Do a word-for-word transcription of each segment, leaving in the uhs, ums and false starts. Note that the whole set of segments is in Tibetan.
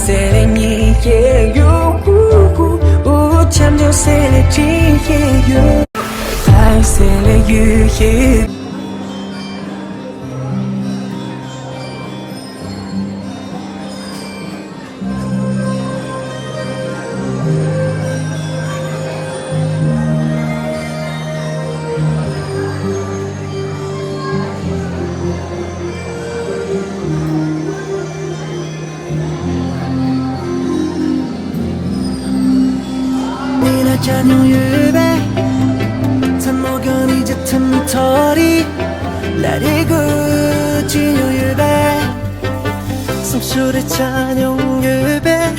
སེ་ལེ་ཉི་ཤེ་ཡུ་ཧུ་ཧུ། ཨུ་ཆམ་ཆམ་སེ་ལེ་ཅི་ཤེ་ཡུ། ཨའི་སེ་ལེ་ཡུ་ཤེ། མི་ལ་ཆ་མྱོང་ཡོད་པས། མཚན་མོ་གང་ནས་ཇི་ཐུན་མི་ཚོ་རེད། ལ་རེ་གོ་ཅི་མྱོང་ཡོད་པས། སེམས་ཤུགས་རེ་ཆ་མྱོང་ཡོད་པས།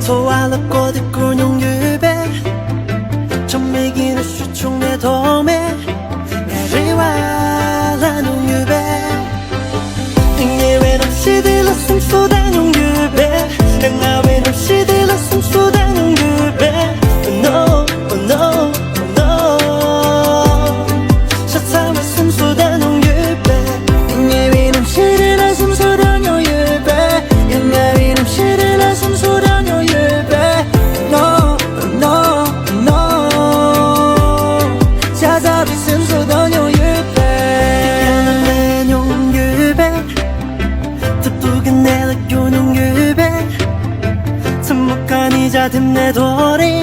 འཚོ་བ་ལ་གོ་དེ་གོ་མྱོང་ཡོད་པས། ཆུང་མའི་གི་རུ་ཤུ་ཆུང་མའི་ཐོག་མའི་ང་རེ་བ་ལ་མྱོང་ཡོད་པས། ཉེ་བའི་རང་ཤི་དེ་ལ་སུམ་སུ་ད་མྱོང་ཡོད་པས། སྔ་བའི་རང་ཤི་དེ་ལ་སུམ་སུ་ད་མྱོང་ཡོད་པས། Oh no, oh no, oh no. ཤ་ཚ་བའི་སུམ་སུ་ད་མྱོང་ཡོད་པས། ཉེ་བའི་རང་ཤི་དེ་ལ་སུམ་སུ་ད་མྱོང་ཡོད་པས། སྔ་བའི་རང་ཤི་དེ་ལ་སུམ་སུ་ད་མྱོང་ཡོད་པས། Oh no, oh no, oh no. ཤ་ཚ་བའི་སུམ་སུ་ད་མྱོང་ཡོད་པས། ཡང་ན་མེད་མྱོང་ཡོད་པས། ཐུབ་ཐུབ་ཀྱི་གནས་ལ་སྐྱོ་མྱོང་ཡོད་པས། མཚན་མོ་ག་ནས་འཇའ་ཐིམ་ནས་ཐོ་རེ་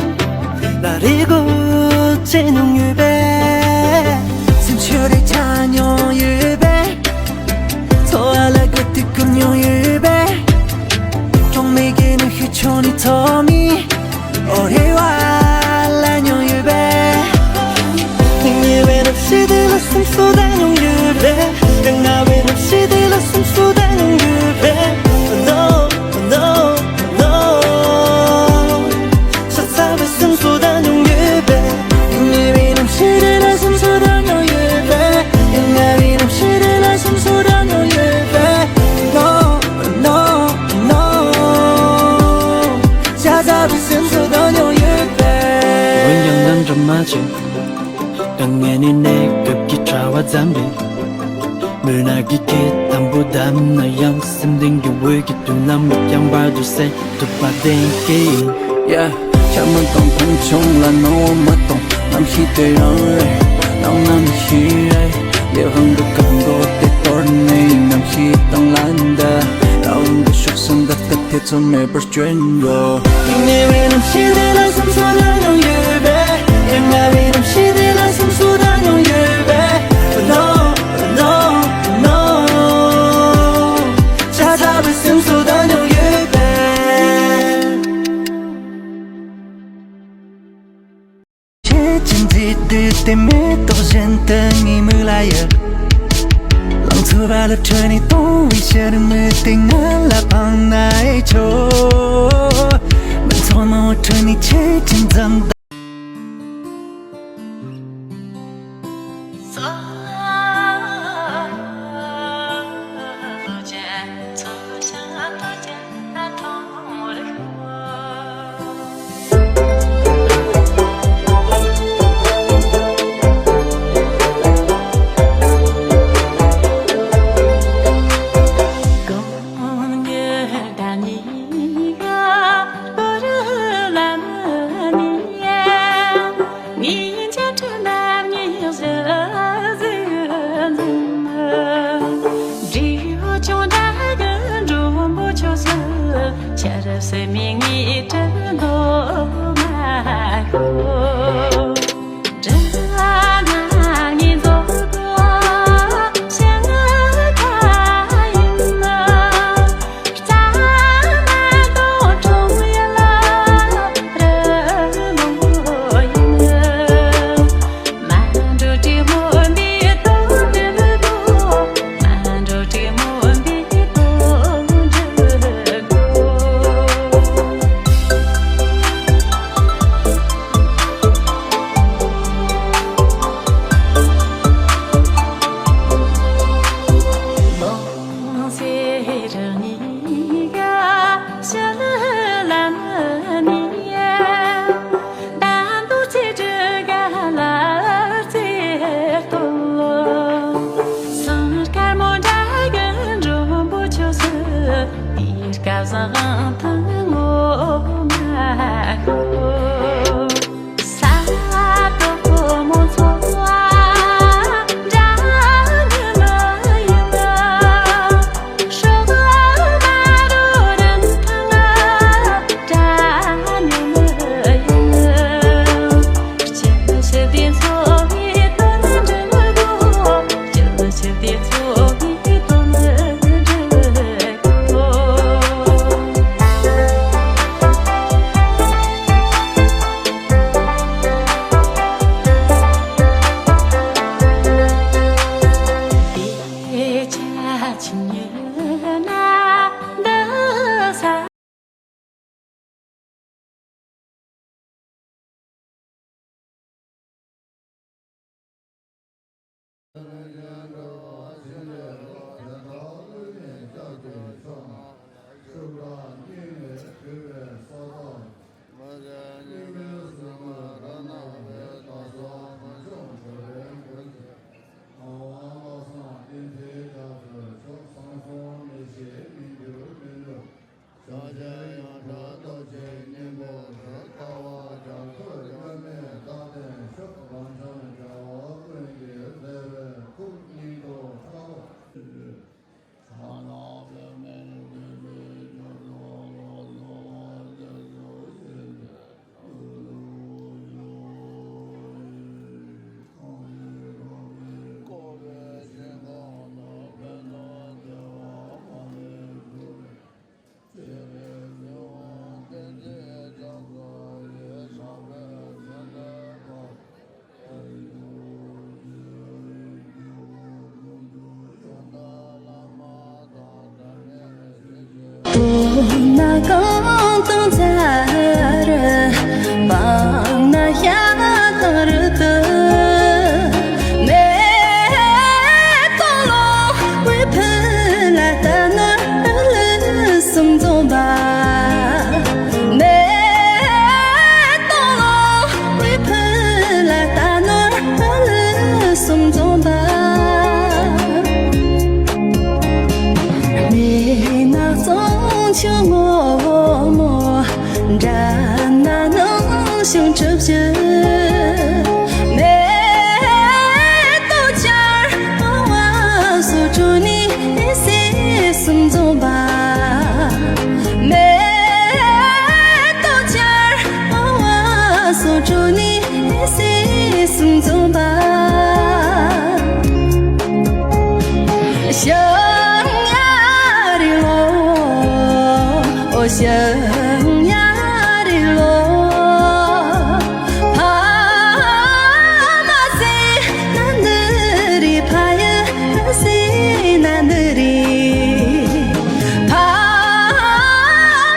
ལ་རེ་གོ་ཆེ་མྱོང་ཡོད་པས། སེམས་ཤུགས་རེ་ཆ་མྱོང་ཡོད་པས། འཚོ་བ་ལ་དགའ་སྡུག་ཀུན་མྱོང་ཡོད་པས། གྲོང་མི་གི་ནུ་ཤུ་ཆོ་ནི་ཚོ་མི། ཨོ་རེ་བ་ལ་མྱོང་ཡོད་པས། ཉེ་བའི་རབ་ཤི་དེ་ལ་སུམ་སུ་ད་མྱོང་ཡོད་པས། སྔ་བའི་རབ་ཤི་དེ་ལ་སུམ་སུ་ད་མྱོང་ཡོད་པས། Oh no, oh no, oh no. ཤ་ཚ་བའི་སུམ་སུ་ད་མྱོང་ཡོད་པས། ཉེ་བའི་རབ་ཤི་དེ་ལ་སུམ་སུ་ད་མྱོང་ཡོད་པས། སྔ་བའི་རབ་ཤི་དེ་ལ་སུམ་སུ་ད་མྱོང་ཡོད་པས། No, no, no. ཤ་ཚ་བའི་སེམས་སུ་དོན་ཡོང་ཡོད་པས། འོན་ཀྱང་ནམ་འདྲ་མ་བྱེད། དཀའ་ངལ་ནི་གནས་སྐབས་ཀྱི་དྲ་བ་ཙམ་རེད། མུན་ནག་གི་གད་དམ་པོ་བསྡམས་ན་ཡང་། སེམས་གཏིང་གི་འོད་ཀྱི་མདུན་ལམ་མི་འགྱངས་བར་དུ་སེལ་ཐུབ་པ་གཏན་འཁེལ་ཡིན། Yeah. ཆ་མ་གཏོང་མཐོང་ཆུང་ལ་སྣང་བ་མ་གཏོང་། གནམ་གཤིས་དེ་རང་རེད། ནམ་གནམ་གཤིས་རེད། ལས་དབང་གི་བཀག་འགོག་དེ་གཏོར་ནས་གནམ་གཤིས་དང་ལ་འདའ། རང་གི་ཤུགས་སུ་འདི་ལྟར་ཐེ་ཚོམ་མེད་པར་སྐྱོན་དགོས། ཉེ་བའི་ནམ་ཞིག་དེ་ལ་སེམས་གསོ་ན་ཡོང་ཡོད་པས། སྔ་བའི་ནམ་ཞིག་དེ་ལ་སེམས་གསོ་ན་ཡོང་ཡོད་པས། No, no, no. ཆ་ཚང་བའི་སེམས་གསོ་ན་ཡོང་ཡོད་པས། ཁྱེད་ཀྱི་མཛེས་སྡུག་དེ་མེ་ཏོག་བཞིན་དུ་ངའི་མིག་ལ་ཡལ། ལང་ཚོ་བ་ལ་ཁྲོས་ནས་གཏོང་བའི་ཕྱིར་མིག་དེ་ང་ལ་འཕངས་ན་ཨེ་ཆོག་མི་ཚང་མ་འོ་ཁྲོས་ནས་ཁྱེད་ཀྱི་འཛུམ་ ཕྱོགས་ཆེན་ཡོངས་གྲགས་སྟོབས་ཆེན་སྙིང་པོ་ཟུར་ལྟ་བ་རྒྱ་མཚོ་གཡོ་མེད་རྟག་བརྟན་ཤོག། རང་བྱུང་རྒྱལ་བ་ཀུན་གྱི་མཛད་པའི་ཁུག་སྙིང་ཐོག་ཁྲ་བོ། ན་གང་དང་ཚར། སྤང་ན་ཤ་དང་རུ་དུ། མེ་ཏོག་ལོང་བའི་ཕུ་ལ་ལྟ་ན་ལུས་གསུམ་འཛོམས་པ། མེ་ཏོག་ལོང་བའི་ཕུ་ལ་ལྟ་ན་ལུས་གསུམ་འཛོམས་པ། མི་ནག་ཚོང་ཆུ་སྔོན་མོ། འདྲ་ན་ནང་བྱུང་གྲུབ་ཀྱི། མེ་ཏོག་ཅར་འོང་བ་སོགས་གྲོ་ནས་སྲིད་གསུམ་འཛོམས་པ། མེ་ཏོག་ཅར་འོང་བ་སོགས་གྲོ་ནས་སྲིད་གསུམ་འཛོམས་པ། ཞིང་ཡར་རི་ལོ། འོ་ཞིང་ཡར་རི་ལོ། ཕ་མ་ཟེར་ན་འདི་རེད། ཕ་ཡུལ་ཟེར་ན་འདི་རེད། ཕ་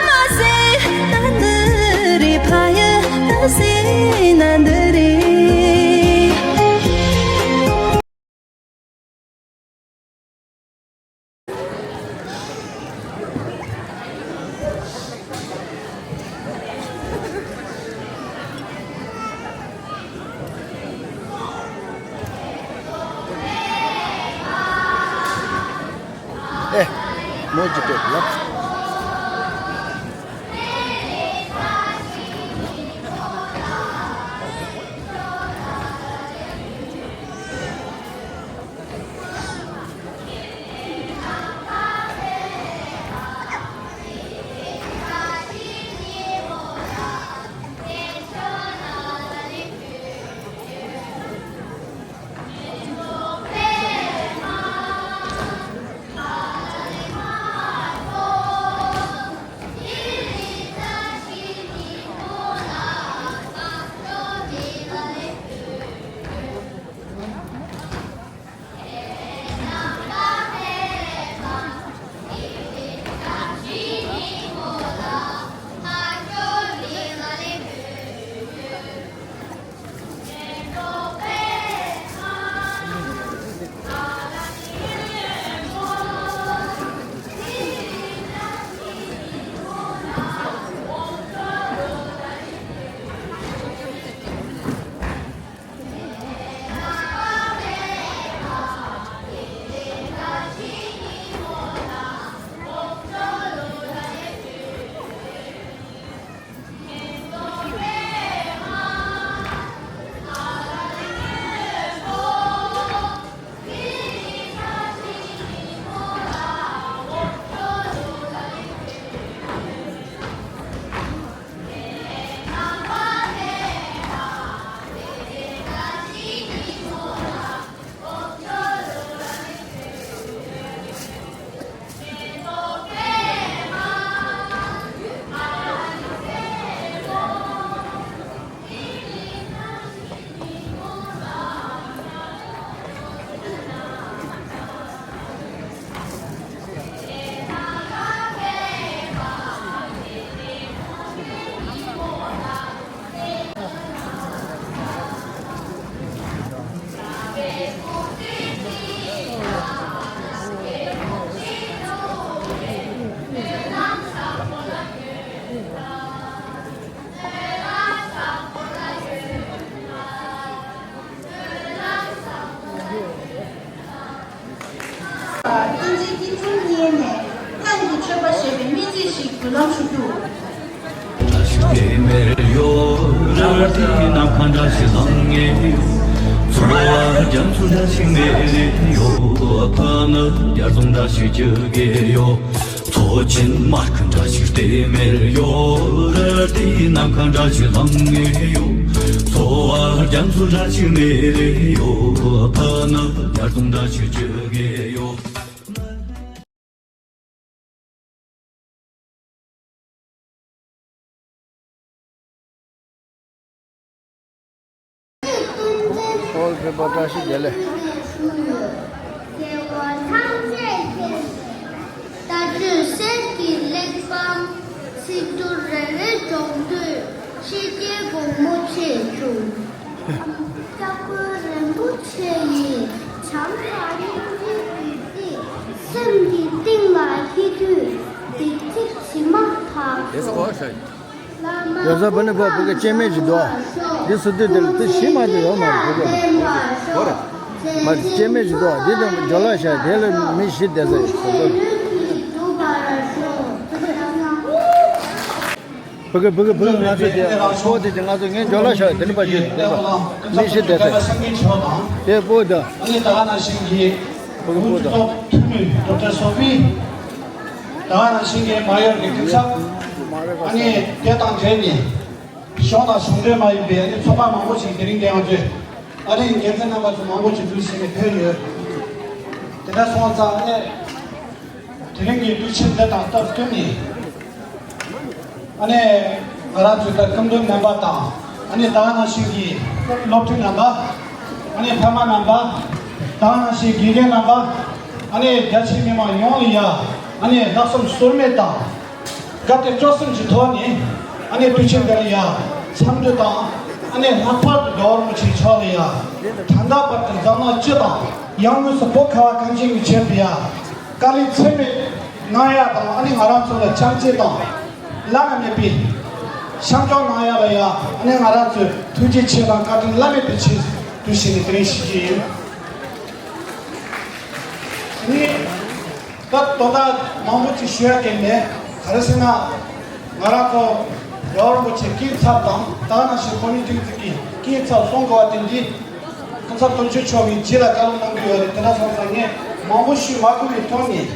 མ་ཟེར་ན་འདི་རེད། ཕ་ཡུལ་ཟེར་ན་འདི་རེད། ཨེ། མོ་ཇི་སྤྲད་ལ། བསྟན་འཛིན་སྐྱིད་འཛོམས་གཉིས་ནས་གླང་གི་མཆོད་པ་ཞེས་པའི་སྨོན་ཚིག་ཞིག་འབུལ་ལམ་ཞུ་རྒྱུ། བཀྲ་ཤིས་བདེ་མེད་ཡོད། རལ་གྲིའི་ནམ་མཁའ་བཀྲ་ཤིས་ལང་ངེ་ཡོད། འཚོ་བ་རྒྱ་མཚོ་འདྲ་ཞིག་མེད་རེ་ཡོད། ཕ་ནི་རྒྱ་རྫོང་འདྲ་ཞིག་སྐྱིད་གེ་ཡོད། མཚོ་ཆེན་མར་ཁུ་འདྲ་ཞིག་བལྟས་མེད་ཡོད། རལ་གྲིའི་ནམ་མཁའ་འདྲ་ཞིག་ལང་ངེ་ཡོད། འཚོ་བ་རྒྱ་མཚོ་འདྲ་ཞིག་མེད་རེ་ཡོད། ཕ་ནི་རྒྱ་རྫོང་འདྲ་ཞིག་སྐྱིད་གེ་ཡོད། ཨོལ་པེ་པ་བཀྲ་ཤིས་བདེ་ལེགས། རྒྱལ་བ་ཐམས་ཅད་མཁྱེན། ལྟ་སྤྱོད་གསེར་གྱི་གླེགས་བམ། ཚིག་སྦྱོར་རེ་རེ་སྦྱོང་དུས་ཤེས་རྒྱའི་སྒོ་མོ་ཕྱེ་བྱུང་། སྐྱབས་མགོན་རིན་པོ་ཆེ་ཡི་བྱམས་དང་སྙིང་རྗེའི་བདུད་རྩི་སེམས་ཀྱི་གཏིང་ལ་འཁྱིལ་དུས་སྡིག་ཅིག་ཇི་མ་ཐག་སོང་། ཡ་ས་བ་ནི་བ་བུ་ག་སྐྱེ་མེད་ཅིག་འདུག་ཨ། འདི་སུ་དུས་དེ་ལ་དུ་ཤི་མ་དུ་ཡོད་མ་རེད་བུ་ག། མ་རེད་སྐྱེ་མེད་ཅིག་འདུག་ཨ། འདི་དང་ཇོ་ལ་ཤ་དེ་ལ་མི་ཤི་བསྡད་ས་ཡོད་ཟེར་འདུག་བུ་ག་བུ་ག་བུ་ག་ང་ཚོ་དེ་ཕོ་དེ་དེ་ང་ཚོ་ངའི་ཇོ་ལ་ཤ་དེ་ནི་པ་ཤི་དེ་པ་མི་ཤི་བསྡད་ས་ཡོད་དེ་ཕོ་དང་། ཨ་ནི་ད་ག་ནང་བཞིན་གྱི་བུ་ག་བུ་དང་། ཐུགས་མི་ཌོག་ཊར་སོ་ཕི། ད་ག་ནང་བཞིན་གྱི་མ་ཡོར་གྱི་སྐུ་ཚབ། ཨ་ནི་དེ་དང་འབྲེལ་ནས་གཞུང་དང་གཞུང་འབྲེལ་མ་ཡིན་པའི་ཨ་ནི་ཚོགས་པ་མང་པོ་ཞིག་དེ་རིང་དེ་ཡང་བརྗོད། ཨ་རིའི་འགན་འཛིན་རྣམ་པ་ཚོ་མང་པོ་ཞིག་འདུ་ཞིག་ནས་ཕེབས་ཡོད། དེ་འདྲ་སོང་ཙང་ཨ་ནི་དེ་རིང་གི་དུས་ཆེན་འདི་དང་སྟབས་བསྟུན་ནས། ཨ་ནི་ང་རང་ཚོའི་ད་སྐུ་མདུན་རྣམ་པ་དང་། ཨ་ནི་ད་ག་ནང་བཞིན་གྱི་སློབ་ཕྲུག་རྣམ་པ། ཨ་ནི་ཕ་མ་རྣམ་པ། ད་ག་ནང་བཞིན་དགེ་རྒན་རྣམ་པ། ཨ་ནི་རྒྱ་ཆེའི་མི་མང་ཡོངས་ལ་ཡ། ཨ་ནི་ལྷག་བསམ་ཟོལ་མེད་དང་། དགའ་དད་སྤྲོ་གསུམ་གྱི་ཐོག་ནས། ཨ་ནི་དུས་ཆེན་འདི་ལ་ཡ། འཚམས་འདྲི་དང་། ཨ་ནི་ལྷག་པར་དུ་རྒྱལ་བ་རིན་པོ་ཆེ་མཆོག་ལ་ཡ། ད་ལྟ་བར་དུ་འཛམ་གླིང་སྤྱི་དང་ཡང་སྒོས་སུ་བོད་ཁ་བ་གངས་ཅན་གྱི་ཆེད་དུ་ཡ། དཀའ་ལས་ཚད་མེད་གནང་ཡ་དང་། ཨ་ནི་ང་རང་ཚོ་ལ་བྱམས་བརྩེ་དང་བླ་ན་མེད་པའི་བྱམས་སྐྱོང་གནང་ཡ་ལ་ཡ། ཨ་ནི་ང་རང་ཚོས་ཐུགས་རྗེ་ཆེ་དང་བཀའ་དྲིན་བླ་མེད་དུ་ཆེ་དུ་ཞུས་ནས་དེ་རིང་ཞུ་རྒྱུ་ཡིན། ཨ་ནི་ད་དོན་དག་མང་པོ་ཅིག་ཞུ་ཡ་གལ་མེད། ག་རེ་ཟེར་ན། ང་རང་ཚོ་རྒྱལ་བ་རིན་པོ་ཆེའི་སྐུ་ཚབ་དང་། ད་ག་ནང་བཞིན་བོད་མིའི་སྒྲིག་འཛུགས་ཀྱི་སྐུ་ཚབ་གསུང་དགོས་པ་དེ་འདི། སྐུ་ཚབ་དོན་གཅོད་མཆོག་གིས་རྗེས་ལ་བཀའ་སློབ་གནང་གི་ཡོད་རེད། དེ་འདྲ་སོང་ཙང་ངས་མང་པོ་ཞུ་མ་དགོས་པའི་ཐོག་ནས།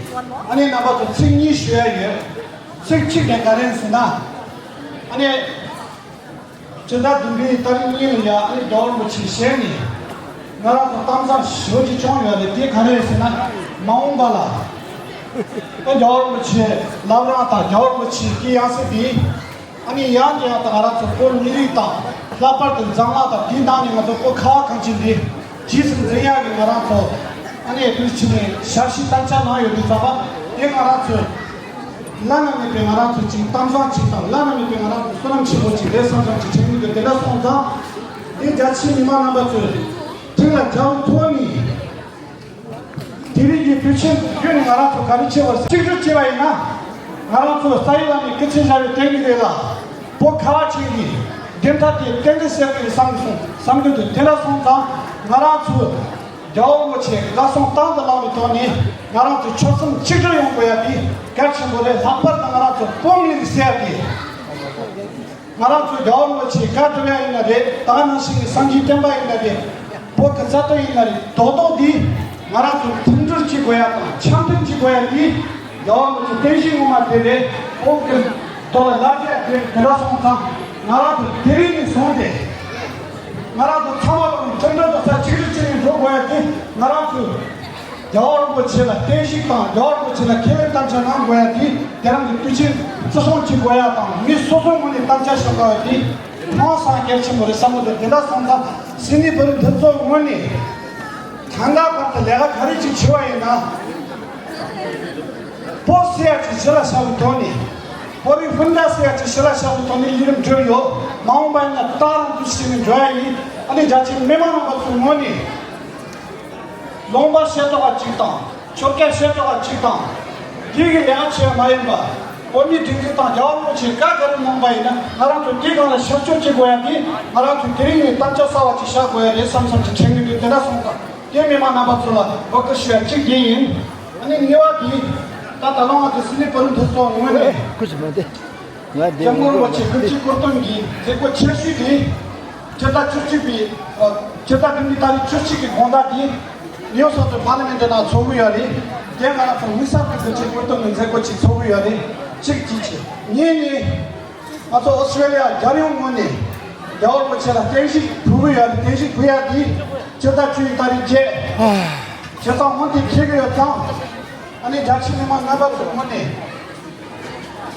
ཨ་ནི་རྣམ་པ་ཚོ་ཚིག་གཉིས་ཞུ་ཡ་ཡོད། ཚིག་གཅིག་དེ་ག་རེ་ཟེར་ན། ཨ་ནི་སྤྱི་ཟླ་བདུན་པའི་ཏ་རིག་གཉིས་ལ་ཡ། ཨ་ནི་རྒྱལ་བ་རིན་པོ་ཆེའི་ཞལ་ནས་ང་རང་ཚོ་གཏམ་བཟང་ཞེ་པོ་ཅིག་བྱུང་ཡོད་རེད། དེ་ག་རེ་ཟེར་ན། མ་འོངས་པ་ལ་ཨ་རྒྱལ་བ་རིན་པོ་ཆེའི་བླ་བྲང་དང་། རྒྱལ་བ་རིན་པོ་ཆེའི་སྐུའི་ཡང་སྲིད་དེ། ཨ་ནི་ཡང་དེ་ཡང་དང་ང་རང་ཚོ་བོད་མི་རིགས་དང་། ལྷག་པར་དུ་འཛམ་གླིང་དང་། དེའི་ནང་ནས་ང་ཚོ་བོད་ཁ་བ་གངས་ཅན་འདི་རྗེས་སུ་འཛིན་ཡག་གི་ང་རང་ཚོ་ཨ་ནི་དུས་ཕྱིན་ནས་ཞབས་ཕྱི་དམ་བཅའ་གནང་ཡོད་དུས་ཙམ་པ། དེ་ང་རང་ཚོས་བླ་ན་མེད་པའི་ང་རང་ཚོ་ཅིག་གཏམ་བཟང་ཅིག་དང་། བླ་ན་མེད་པའི་ང་རང་ཚོ་བསོད་ནམས་ཆེན་པོ་ཅིག་རེད་བསམ་བསམ་ཅིག་དྲན་གྱི་འདུག་དེ་འདྲ་སོང་ཙང་། དེ་རྒྱ་ཆེའི་མི་མང་རྣམ་པ་ཚོས་དྲིན་ལ་རྒྱ་བོ་ཐོག་ནས། དེ་རིང་གི་དུས་ཆེན་དུ་བརྒྱུད་ནས་ང་རང་ཚོ་ག་རེ་བྱེད་པར་གཅིག་གྱུར་བྱས་པ་ཡིན་ན། ང་རང་ཚོ་ས་ཡི་ལམ་ནས་སྐུ་ཚེ་ཞབས་པད་བརྟན་གྱི་རེད་ལ། བོད་ཁ་བ་ཅན་གྱི་བདེན་མཐའ་དེ་ཏན་ཏན་གསལ་གྱི་རེད་བསམ་གྱི་སོང་། བསམ་གྱི་འདུག་དེ་འདྲ་སོང་ཙང་ང་རང་ཚོས་རྒྱལ་བ་རིན་པོ་ཆེ་བཀའ་གསུང་དང་དུ་བླངས་པའི་ཐོག་ནས། ང་རང་ཚོ་ཆོལ་གསུམ་གཅིག་སྒྲིལ་ཡོང་དགོས་ཡ་དེ་གལ་ཆེན་པོ་རེད། ལྷག་པར་དུ་ང་རང་ཚོ་བོད་མི་རིགས་ཟེར་ཡ་དེ། ང་རང་ཚོ་རྒྱལ་བ་རིན་པོ་ཆེའི་བཀའ་སྒྲུབ་ཡ་ཡིན་ན་རེད། ད་ག་ནང་བཞིན་གྱི་སངས་རྒྱས་བསྟན་པ་ཡིན་ན་རེད། བོད་ཀྱི་རྩ་དོན་ཡིན་ན་རེད། རྡོག་རྡོག་འདི་ང་རང་ཚོ་མཐུན་སྒྲིལ་བྱེད་དགོས་ཡ་དང་། འཆམ་མཐུན་བྱེད་དགོས་ཡ་འདི་རྒྱལ་བ་རིན་པོ་ཆེའི་བསྟན་བཤིག་ངོ་མ་དེ་རེད། བོད་ཀྱི་རྡོ་ལ་ལ་རྒྱ་དེ་དེ་འདྲ་སོང་ཙང་། ང་རང་ཚོ་དེ་རིང་ནས་བཟུང་སྟེ་ང་རང་ཚོ་ཚང་མ་དང་མཐུན་སྒྲིལ་དང་ས་གཅིག་སྒྲིལ་བྱས་ནས་འགྲོ་དགོས་ཡ་དེ་ང་རང་ཚོས། རྒྱལ་བ་རིན་པོ་ཆེ་ལ་བརྟན་བཞུགས་དང་། རྒྱལ་བ་རིན་པོ་ཆེ་ལ་ཁས་ལེན་དམ་བཅའ་གནང་དགོས་ཡ་དེ། དེ་རང་གི་དུས་ཆེན་བརྩི་སྲུང་བྱེད་དགོས་ཡ་དང་། མི་སོ་སོའི་ངོས་ནས་དམ་བཅའ་བཞག་དགོས་ཡ་དེ་ཧང་སང་གལ་ཆེན་པོ་རེད་བསམ་གྱི་འདུག་དེ་འདྲ་སོང་ཙང་སིད་ནི་བོད་རིགས་འཐུས་ཚོགས་ངོས་ནས་ད་ལྟ་བར་དུ་ལས་ཀ་ག་རེ་ཅིག་བྱས་པ་ཡིན་ན། བོད་ཟེར་ཡ་ཅིག་གཞི་ལ་བཞག་པའི་ཐོག་ནས། བོད་རིགས་སྤུན་ཟླ་ཟེར་ཡ་ཅིག་གཞི་ལ་བཞག་པའི་ཐོག་ནས་ལས་རིམ་བསྒྲུབས་ཡོད། མ་འོངས་པ་ཡིན་ན་ད་རང་དུ་ཞིག་ནས་འགྲོ་ཡ་ཡིན། ཨ་ནི་རྒྱ་ཆེའི་མི་མང་རྣམ་པ་ཚོའི་ངོས་ནས། ལུང་པ་ཤེས་རྟོགས་པ་གཅིག་དང་། ཆོལ་ཁ་ཤེས་རྟོགས་པ་གཅིག་དང་། དེ་གི་ལས་ཀ་བྱེད་པ་མ་ཡིན་པ། བོད་མིའི་སྒྲིག་འཛུགས་དང་རྒྱལ་བ་རིན་པོ་ཆེས་བཀའ་ག་རེ་གནང་པ་ཡིན་ན། ང་རང་ཚོ་དེའི་སྒང་ལ་ཤར་སྐྱོད་བྱེད་དགོས་ཡ་དེ། ང་རང་ཚོས་དེ་རིང་ནས་དམ་བཅའ་གསར་བ་ཅིག་བཞག་དགོས་ཡ་རེད་བསམ་བསམ་ཅིག་དྲན་གྱི་འདུག་དེ་འདྲ་སོང་ཙང་དེ་མི་མང་རྣམ་པ་ཚོ་ལ་འབོད་སྐུལ་ཞུ་ཡ་གཅིག་དེ་ཡིན། གཉིས་པ་དེ། ད་ད་ལོ་ང་ཚོ་སི་ལི་བུ་རི་མཐོ་ཚོགས་ངོས་ནས། སྐུ་མཁྱེན་མ་དེ། ང་དེ། སྐྱབས་མགོན་རིན་པོ་ཆེ་སྐུ་ཕྱྭའི་སྐུ་གདུང་གི་མཛད་སྒོ་ཆེ་ཤོས་དེ། ཕྱི་ཟླ་བཅུ་གཅིག་པའི། ཕྱི་ཟླ་བདུན་པའི་ཏ་རིག་བཅུ་གཅིག་གི་དགོང་དག་དེ། ནིའུ་ཡོག་སི་ཊི་པར་ལི་མེན་ཊི་ནང་ཚོགས་ཀྱི་ཡོད་རེད། དེ་ང་རང་ཚོ་དམིགས་བསལ་གྱི་སྐུ་ཕྱྭའི་སྐུ་གདུང་གི་མཛད་སྒོ་ཅིག་ཚོགས་ཀྱི་ཡོད་རེད། གཅིག་གཅིག་བྱས། གཉིས་ནི། ང་ཚོ་ཨོ་སི་ཀྲེ་ལི་ཡ་རྒྱལ་ཡོངས་ངོས་ནས་རྒྱལ་བ་རིན་པོ་ཆེ་ལ་བརྟན་བཞུགས་ཕུལ་གྱི་ཡོད་རེད། བརྟན་བཞུགས་ཕུལ་ཡག་དེ་ཕྱི་ཟླ་བཅུ་ཡི་ཏ་རིག་བརྒྱད། བྱས་ཙང་འོ་དེ་འཁེལ་གྱི་ཡོད་ཙང་། ཨ་ནི་རྒྱ་ཆེ་མི་མང་རྣམ་པ་ཚོའི་ངོས་ནས་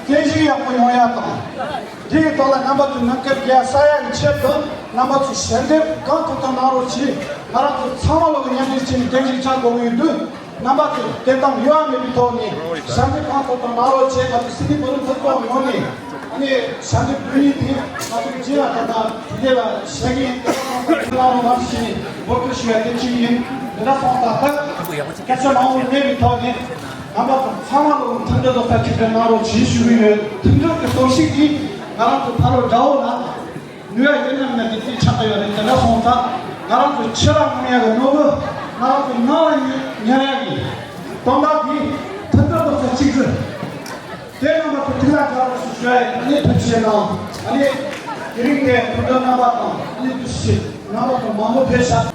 བརྟན་བཞུགས་ཡག་པོ་ཡོང་ཡག་དང་། དེ་ཡི་ཐོག་ལ་རྣམ་པ་ཚོའི་གནོད་སྐྱོན་རྒྱག་ས་ཡག་གི་ཆེད་དུ་རྣམ་པ་ཚོས་ཞལ་འདེབས་གང་ཐུབ་ཐུབ་གནང་རོགས་གྱིས། ང་རང་ཚོ་ཚང་མ་ལོག་གི་མཉམ་འབྲེལ་བྱས་ནས་བརྟན་བཞུགས་བཅར་དགོས་ཀྱི་ཡོད་དུས། རྣམ་པ་ཚོས་བདེན་གཏམ་གཡོ་བ་མེད་པའི་ཐོག་ནས་ཞལ་འདེབས་གང་ཐུབ་ཐུབ་གནང་རོགས་བྱས། ང་ཚོ་སི་ལི་བུ་རི་མཐོ་ཚོགས་ངོས་ནས་ཨ་ནི་ཞལ་འདེབས་འབུལ་ཡིན་དེ་ང་ཚོ་རྗེས་ལ་ད་ལྟ་དེ་ལ་བཤད་ཀྱི་ཡིན། དེ་ལ་ཁོང་ཚོ་ཁྱེད་རང་རོགས་རམ་བྱས་ནས་འབོད་སྐུལ་ཞུ་ཡ་དེ་གཅིག་ཡིན། དེ་འདྲ་སོང་ཙང་ད་སྐད་ཆ་མང་པོ་མེད་པའི་ཐོག་ནས་རྣམ་པ་ཚོ་ཚང་མ་ལོ་མཐུན་སྒྲིལ་རྡོག་རྩ་གཅིག་སྒྲིལ་གནང་རོགས་གྱིས་ཞུ་གི་ཡོད། མཐུན་སྒྲིལ་གྱི་སྟོབས་ཤུགས་ཀྱིས་ང་རང་ཚོ་ཕ་རོལ་དགྲ་བོ་ལ། ནུས་པ་ཡོད་ན་མེད་ན་དེ་དེ་ཆགས་ཀྱི་ཡོད་རེད། དེ་འདྲ་སོང་ཙང་ང་རང་ཚོ་ཕྱི་ལ་ངོམ་ཡག་གི་ནོར་བུ། ང་རང་ཚོ་ནང་ལ་ཉར་ཡག་གི་དོན་དག་དེ་མཐུན་སྒྲིལ་རྡོག་རྩ་གཅིག་སྒྲིལ། དེ་རྣམ་པ་ཚོ་ཐུགས་ལ་འཇགས་རོགས་ཞེས་ཞུ་ཡ་ཡིན། ཨ་ནི་ཐུགས་རྗེ་གནང་། ཨ་ནི་དེ་རིང་ནས་སྐུ་མགྲོན་རྣམ་པ་དང་ཨ་ནི་དུས་ཕྱིས་རྣམ་པ་ཚོ་མང་པོ་ཕེབས་ཤག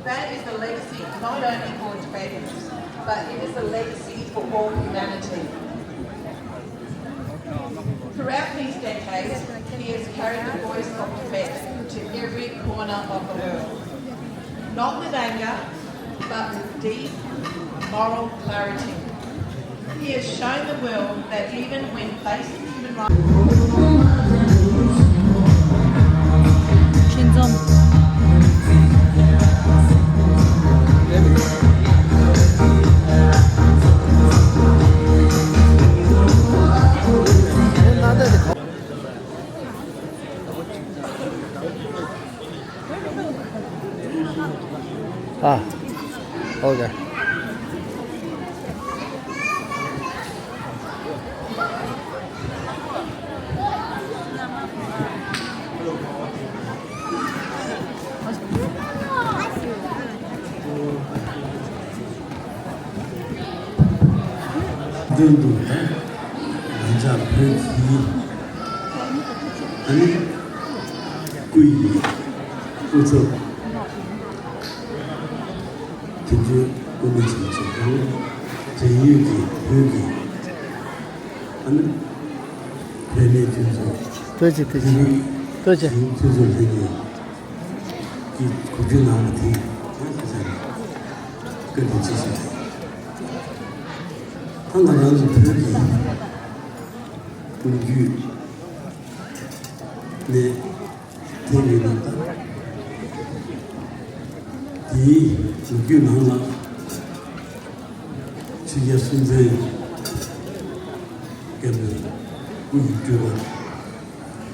That is a legacy not only for Tibetans, but it is a legacy for all humanity. Throughout these decades, he has carried the voice of Tibet to every corner of the world. Not with anger, but with deep moral clarity. He has shown the world that even when facing human rights, Ah, okay. མདུན་དུ་ང་ཅག་བོད་ཀྱི་ཨ་ནི་སྐུ་ཡི་སྐུ་ཚབ་དེ་ཚོའི་ སྐུ་མི་ཆེན་ཚོ་དང་། འབྲེལ་ཡོད་ཀྱི་བོད་ཀྱི་ཨ་ནི་བུད་མེད་ཁྱོད་ཚོ། ཐུགས་རྗེ་ཆེ། ཐུགས་རྗེ་ཆེ། འཐུས་ཚོ་ལྷན་རྒྱས་ཀྱི་གོ་རྒྱུ་གནང་བ་དེ་ཡང་ཁ་ཚ་བཀའ་དྲིན་ཆེ་ཞུ། ད་ང་རང་ཚོ་བོད་ཀྱི་ལོ་རྒྱུས་ནས་དེ་ཡིན་ན། ད་དེའི་ལོ་རྒྱུས་ནང་ལ་ཆོས་རྒྱལ་སྲོང་བཙན་སྒམ་པོའི་སྐུ་ཡི་སྤྲུལ་པ་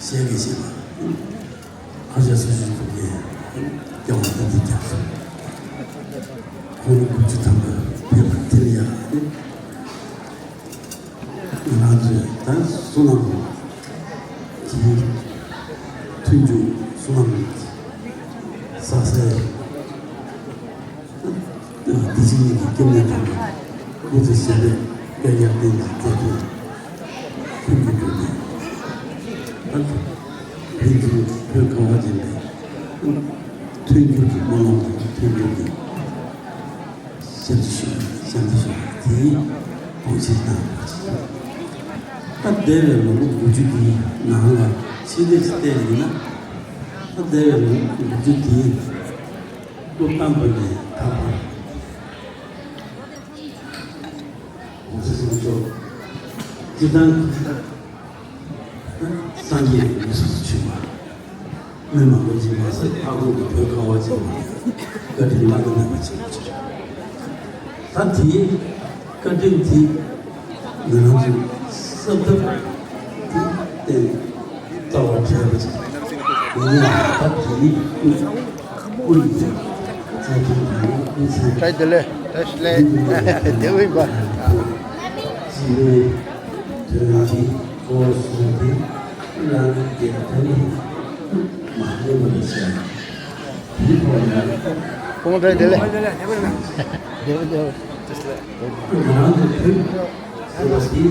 ཞལ་གྱིས་བཞེས་པ་ཁ་ཤས་སོ་སོའི་ཐུགས་ཀྱི་སྐྱོ་བ་ཏན་ཏན་རྒྱག་སོང་། ཁོང་དགུ་བཅུ་ཐམ་པ་ཕེབས་པ་དེ་ལ་ཡང་། ང་རང་ཚོས་ད་བསོད་ནམས་ཀྱི་མཐུན་འཇུག་བསོད་ནམས་བསགས་སའི་བདེ་ཆེན་གླིང་གི་སྐྱབས་གནས་དམ་པ་སྐུ་ཚེ་ཞབས་པད་བསྐལ་བརྒྱར་བརྟན་ཅིང་བརྟན་ཅིང་མཐུན་གྱིས་གྲུབ་པའི། ད་དེ་ཚོ་བོད་ཁ་བ་ཅན་པའི་མཐུན་འགྱུར་གྱི་སྨོན་ལམ་དང་མཐུན་འགྱུར་གྱི་ཞབས་ཕྱི་ཞུ། ཞབས་ཕྱི་ཞུ་བ་དེའི་དགོངས་བཞེས་གནང་བ་ཞིག་ད་འདས་པའི་ལོ་ངོ་དགུ་བཅུ་འདིའི་ནང་ལ་ཕྱི་ལས་ཅིག་བལྟས་ཡིན་ན། ད་འདས་པའི་ལོ་ངོ་དགུ་བཅུ་འདིའི་སྐུ་བལྟམས་པ་ནས་ད་བར་གོང་ས་སྐྱབས་མགོན་མཆོག་སྤྱིར་བཏང་སངས་རྒྱས་མི་སོ་སོ་ཆོས་པ། མི་མང་པོ་ཅིག་མ་ཟད་ཕ་བོང་གི་བོད་ཁ་བ་ཅན་པ་བཀའ་དྲིན་བླ་ན་མེད་པ་ཆེན་པོ་ཅིག་རེད། ད་དེའི་བཀའ་དྲིན་དེ་ང་རང་ཚོས་གསབ་ཐབས་དེ་གཏན་རྩ་བ་བྲལ་བ་ཅིག་ཡིན་ཡང་། ད་དེའི་སྐུ་སྐུ་ཡི་བཀའ་དྲིན་དང་། སྐུ་ཚེ་བཀྲ་ཤིས་བདེ་ལེགས། བཀྲ་ཤིས་བདེ་ལེགས། བདེ་པོ་ཡིན་པ། སྤྱི་པའི་དོན་གྱི་གཙོ་བོ་བཟུང་སྟེ། རང་གི་དོན་དུ་མ་གནས་པ་ལ་བྱ། དེའི་ཐོག་ནས་ཁོང་ཁྲོ་དེ་ལས་བདེ་པོ་བདེ་པོ། ང་རང་གི་བོད་ཟེར་བ་དེ་བོད་རིགས་བོད་རིགས་ཀྱི་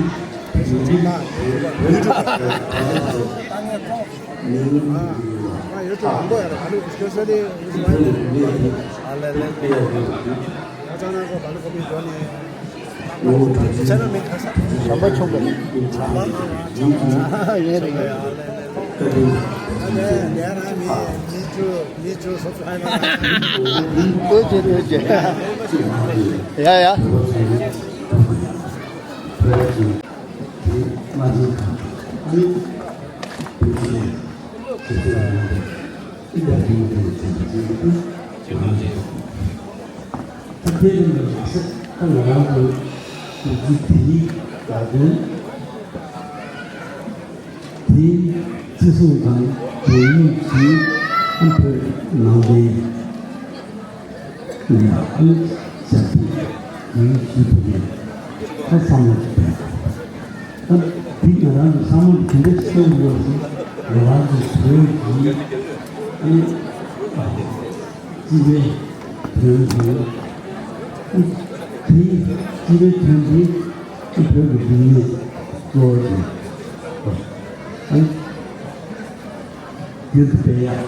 མིང་ཡིན་ལ། ཨ་ཡོད་ཚོད་མང་པོ་ཡོད་རེད། ད་ལོ་ཁྱོད་ཚོ་ལས་ཡོད་ཚོད་ཨ་ལས་ལས་ལས་ཡོད་ཚོད། ཁ་སང་ན་ཁོ་ད་ལོ་ཁོ་མི་འགྲོ་ནས། ཁྱེད་རང་མིང་ག་ས། བྱམས་པ་ཆུང་པ། བྱམས་པ། ཨ་ཡོད་རེད། ཨ་ལས་ལས་རང་མི་མི་ཆུ་མི་ཆུ་སོབ་སོབ་ཧ་ལས། ལྟོས་བྱེད་ལྟོས་བྱེད། ཡ་ཡ། ཨ་ནི། ད་དེ་རིང་ལ་མ་ཟད་ད་ང་རང་ཚོ་ནུབ་རྒྱུད་དེ་རིང་ལ་དོན་དེ་བརྩི་སྲུང་དང་འབྲེལ་ཡོད་ཀྱི་ཨ་བོད་ནང་པའི་ཡང་ཨ་ནི་ཞབས་ཕྱི་ཡོད་ཞུ་ཐུབ་ཡོད། ད་བསམ་བློ་ཅིག་ད་འདི་ང་རང་གི་བསམ་བློ་དེ་འདྲ་ཤོར་ཡོད་ཟེར། ང་རང་གི་བོད་ཀྱི་ཨ་ནི་སྤྱི་པའི་དོན་དུ་དེ་སྤྱི་པའི་དོན་དེ་བོད་ཀྱི་རིག་གནས་གཙོ་བོ་དེ་ཨ་ནི། རྒྱུན་དུ་སྤེལ་ཡག་ཨ།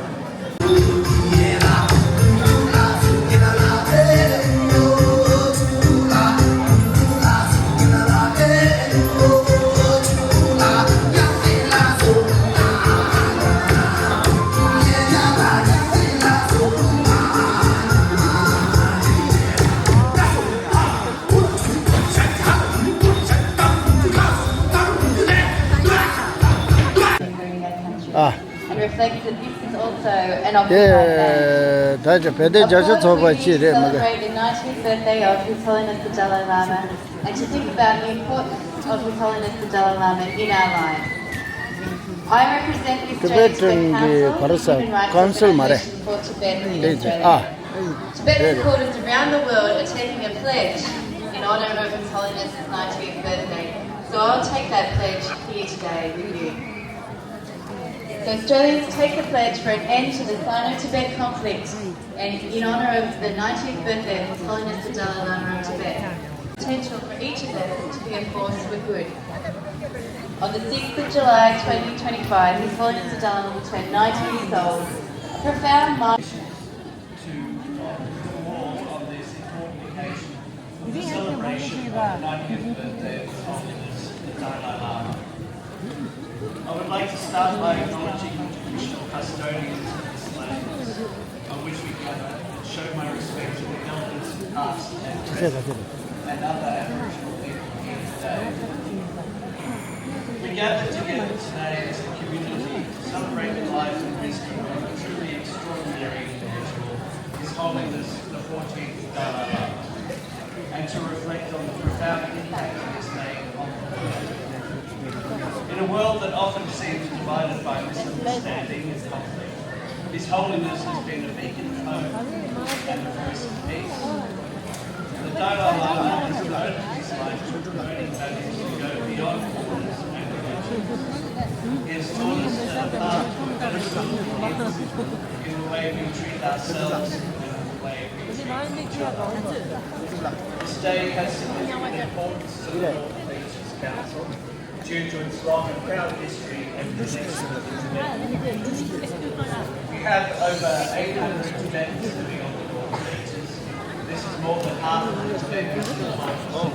And reflects that this is also an Occupy day. ཨེ། ད་ཆ་བོད་དོན་རྒྱབ་སྐྱོར་ཚོགས་པ་ཅིག་རེད་མ་གཏོགས། Of course, we need to celebrate the ninetieth birthday of His Holiness the Dalai Lama and to think about the importance of His Holiness the Dalai Lama in our lives. I represent the Australian Tibet Tibet Council, the Human Rights Organization for Tibet in Australia. ཨ། Tibetan supporters around the world are taking a pledge in honour of His Holiness's ninetieth birthday. So I'll take that pledge here today with you. So Australians, take the pledge for an end to the Sino-Tibet conflict and in honour of the ninetieth birthday of His Holiness the Dalai Lama of Tibet. Potential for each of us to be a force for good. On the sixth of July twenty twenty-five, His Holiness the Dalai Lama will turn ninety years old. A profound mind to all on this important occasion. ninetieth birthday of His Holiness the Dalai Lama. I would like to start by acknowledging the traditional custodians of this land, on which we gather, and show my respect to the elders, past and present, and other Aboriginal people here today. We gather together today as a community to celebrate the life and wisdom of a truly extraordinary individual, His Holiness the fourteenth Dalai Lama, and to reflect on the profound impact he has made on the world. In a world that often seems divided by misunderstanding and conflict, His Holiness has been a beacon of hope and a voice of peace. The Dalai Lama has devoted his life to promoting values that go beyond borders and religions. He has taught us that a path to a better future begins in the way we treat ourselves and in the way we treat each other. This day has significant importance to the World Religious Council due to its long and proud history and connection to Tibet. We have over eight hundred Tibetans living on the Northern Beaches. This is more than half of the Tibetans in the world.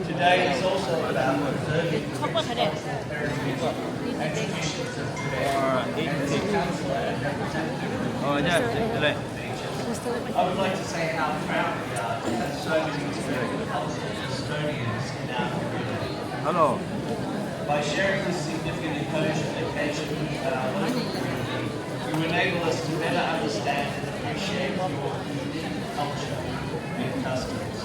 Today is also about preserving the rich cultural heritage and traditions of Tibet, and as a councillor and representative of the Tibet Native Beaches, I would like to say how proud we are to have so many Tibetan cultural custodians in our community. Hello. By sharing this significant occasion, occasion with our local community, you enable us to better understand and appreciate your unique culture and customs.